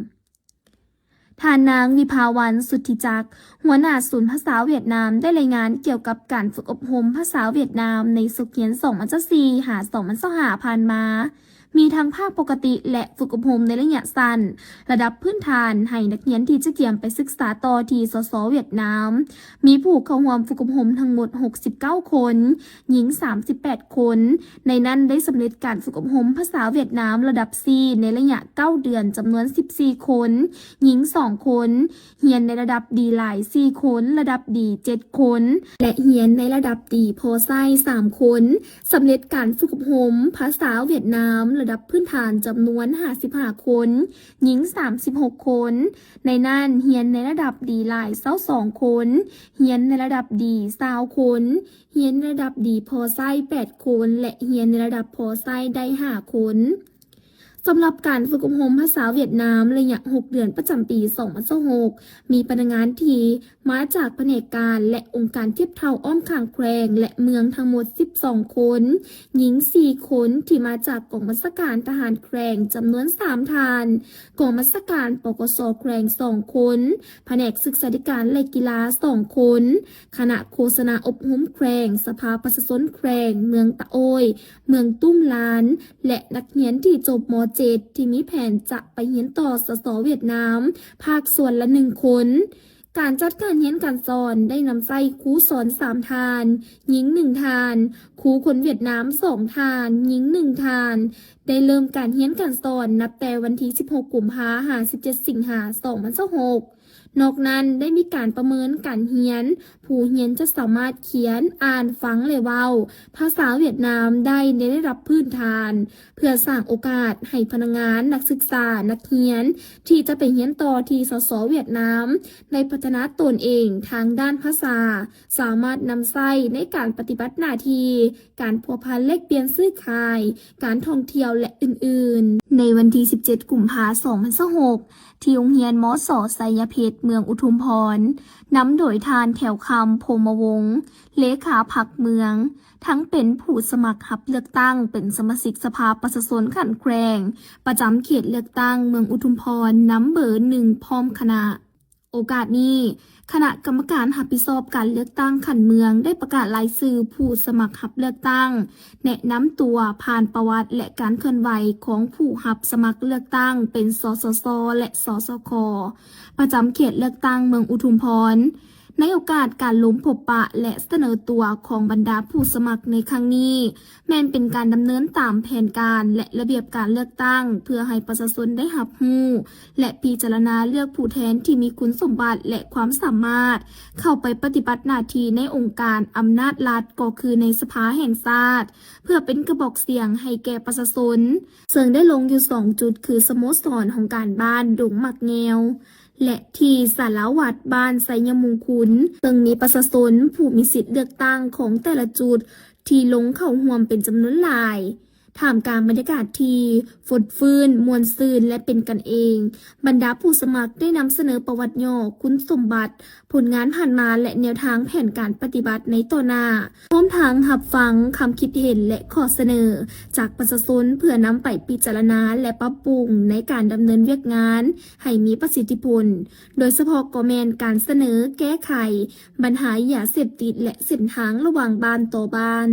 ທ່ານນາງ ວິພາວັນ ສຸດທິຈັກ ຫົວໜ້າສູນພາສາຫວຽດນາມ ໄດ້ລາຍງານກ່ຽວກັບການຝຶກອົບຮົມພາສາຫວຽດນາມໃນສົກຮຽນສອງພັນຊາວສີ່ ຫາ ສອງພັນຊາວຫ້າ ຜ່ານມາ ມີທັງພາກປົກກະຕິ ແລະ ຝຶກອົບຮົມໃນໄລຍະສັ້ນ ລະດັບພື້ນຖານ ໃຫ້ນັກຮຽນທີ່ຈະກຽມໄປສຶກສາຕໍ່ທີ່ ສສ ຫວຽດນາມ ມີຜູ້ເຂົ້າຮ່ວມຝຶກອົບຮົມທັງໝົດ ຫົກສິບເກົ້າຄົນ, ຍິງ ສາມສິບແປດຄົນ, ໃນນັ້ນໄດ້ສຳເລັດການຝຶກອົບຮົມພາສາຫວຽດນາມລະດັບ C ໃນໄລຍະ ເກົ້າເດືອນ ຈຳນວນ ສິບສີ່ຄົນ, ຍິງ ສອງຄົນ, ຮຽນໃນລະດັບ D ຫຼາຍ ສີ່ຄົນ, ລະດັບ D ເຈັດຄົນ ແລະ ຮຽນໃນລະດັບ D ພໍໃຊ້ ສາມຄົນ, ສຳເລັດການຝຶກອົບຮົມພາສາຫວຽດນາມລະດັບພື້ນຖານ ຈຳນວນ ຫ້າສິບຫ້າຄົນ, ຍິງ ສາມສິບຫົກຄົນ, ໃນນັ້ນຮຽນໃນລະດັບ D ຫຼາຍ ຊາວສອງຄົນ, ຮຽນໃນລະດັບ D ຊາວຄົນ, ຮຽນໃນລະດັບ D ພໍໃຊ້ ແປດຄົນ ແລະ ຮຽນໃນລະດັບພໍໃຊ້ໄດ້ ຫ້າຄົນ. ສຳລັບການຝຶກອົບຮົມພາສາຫວຽດນາມໄລຍະ ຫົກເດືອນ ປະຈຳປີ ສອງພັນຊາວຫົກ ມີພະນັກງານທີ່ມາຈາກພະແນກການ ແລະ ອົງການທຽບເທົ່າອ້ອມຂ້າງແຂວງ ແລະ ເມືອງທັງໝົດ ສິບສອງຄົນ, ຍິງ ສີ່ຄົນ ທີ່ມາຈາກກອງບັນຊາການທະຫານແຂວງ ຈຳນວນ ສາມທ່ານ, ກອງບັນຊາການ ປກສ ແຂວງ ສອງຄົນ, ພະແນກສຶກສາທິການ ແລະ ກິລາ ສອງຄົນ, ຄະນະໂຄສະນາອົບຮົມແຂວງ, ສະພາປະຊາຊົນແຂວງ, ເມືອງຕະໂອ້ຍ, ເມືອງຕຸ້ມລານ ແລະ ນັກຮຽນທີ່ຈົບ ມ.ເຈັດ ທີ່ມີແຜນຈະໄປຮຽນຕໍ່ ສສ ຫວຽດນາມ ພາກສ່ວນລະ ໜຶ່ງຄົນ. ການຈັດການຮຽນການສອນໄດ້ນຳໃຊ້ຄູສອນ ສາມທ່ານ, ຍິງ ໜຶ່ງທ່ານ, ຄູຄົນຫວຽດນາມ ສອງທ່ານ, ຍິງ ໜຶ່ງທ່ານ, ໄດ້ເລີ່ມການຮຽນການສອນນັບແຕ່ວັນທີ ສິບຫົກ ກຸມພາ ຫາ ສິບເຈັດ ສິງຫາ ສອງພັນຊາວຫົກ. ນອກນັ້ນໄດ້ມີການປະເມີນການຮຽນ, ຜູ້ຮຽນຈະສາມາດຂຽນ, ອ່ານ, ຟັງ ແລະ ເວົ້າພາສາຫວຽດນາມໄດ້ໃນລະດັບພື້ນຖານ, ເພື່ອສ້າງໂອກາດໃຫ້ພະນັກງານ, ນັກສຶກສາ, ນັກຮຽນ ທີ່ຈະໄປຮຽນຕໍ່ທີ່ ສສ ຫວຽດນາມ ໄດ້ພັດທະນາຕົນເອງທາງດ້ານພາສາ, ສາມາດນຳໃຊ້ໃນການປະຕິບັດໜ້າທີ່, ການພົວພັນແລກປ່ຽນຊື້ຂາຍ, ການທ່ອງທ່ຽວ ແລະ ອື່ນໆ. ໃນວັນທີ ສິບເຈັດ ກຸມພາ ສອງພັນຊາວຫົກ ທີ່ໂຮງຮຽນ ມສ ໄຊຍະເພັດ ເມືອງອຸທຸມພອນ, ນຳໂດຍທ່ານ ແຖວຄຳ ພົມມະວົງ ເລຂາພັກເມືອງ, ທັງເປັນຜູ້ສະໝັກຮັບເລືອກຕັ້ງເປັນສະມາຊິກສະພາປະຊາຊົນຂັ້ນແຂວງ ປະຈຳເຂດເລືອກຕັ້ງເມືອງອຸທຸມພອນ ນຳເບີ ໜຶ່ງ ພ້ອມຄະນະ. ໂອກາດນີ້, ຄະນະກຳມະການຮັບຜິດຊອບການເລືອກຕັ້ງຂັ້ນເມືອງ ໄດ້ປະກາດລາຍຊື່ຜູ້ສະໝັກຮັບເລືອກຕັ້ງ, ແນະນຳຕົວ, ຜ່ານປະຫວັດ ແລະ ການເຄື່ອນໄຫວຂອງຜູ້ຮັບສະໝັກເລືອກຕັ້ງເປັນ ສສຊ ແລະ ສສຄ ປະຈຳເຂດເລືອກຕັ້ງເມືອງອຸທຸມພອນ. ໃນໂອກາດການລົງພົບປະ ແລະ ສະເໜີຕົວຂອງບັນດາຜູ້ສະໝັກໃນຄັ້ງນີ້ ແມ່ນເປັນການດຳເນີນຕາມແຜນການ ແລະ ລະບຽບການເລືອກຕັ້ງ ເພື່ອໃຫ້ປະຊາຊົນໄດ້ຮັບຮູ້ ແລະ ພິຈາລະນາເລືອກຜູ້ແທນທີ່ມີຄຸນສົມບັດ ແລະ ຄວາມສາມາດ ເຂົ້າໄປປະຕິບັດໜ້າທີ່ໃນອົງການອຳນາດລັດ ກໍຄືໃນສະພາແຫ່ງຊາດ ເພື່ອເປັນກະບອກສຽງໃຫ້ແກ່ປະຊາຊົນ, ເຊິ່ງໄດ້ລົງຢູ່ສອງຈຸດ ຄືສະໂມສອນຫ້ອງການບ້ານດົງໝາກແງວ ແລະ ທີ່ສາລາວັດບ້ານໄຊຍະມຸງຄຸນ, ເຊິ່ງມີປະຊາຊົນຜູ້ມີສິດເລືອກຕັ້ງຂອງແຕ່ລະຈຸດທີ່ລົງເຂົ້າຮ່ວມເປັນຈຳນວນຫຼາຍ. ທ່າມກາງບັນຍາກາດທີ່ຟົດຟື້ນ, ມ່ວນຊື່ນ ແລະ ເປັນກັນເອງ, ບັນດາຜູ້ສະໝັກໄດ້ນຳສະເໜີປະຫວັດຫຍໍ້, ຄຸນສົມບັດ, ຜົນງານຜ່ານມາ ແລະ ແນວທາງແຜນການປະຕິບັດໃນຕໍ່ໜ້າ, ພ້ອມທັງຮັບຟັງຄຳຄິດເຫັນ ແລະ ຂໍ້ສະເໜີຈາກປະຊາຊົນ ເພື່ອນຳໄປພິຈາລະນາ ແລະ ປັບປຸງໃນການດຳເນີນວຽກງານໃຫ້ມີປະສິດທິຜົນ, ໂດຍສະເພາະກໍແມ່ນການສະເໜີແກ້ໄຂບັນຫາຢາເສບຕິດ ແລະ ເສັ້ນທາງລະຫວ່າງບ້ານຕໍ່ບ້ານ.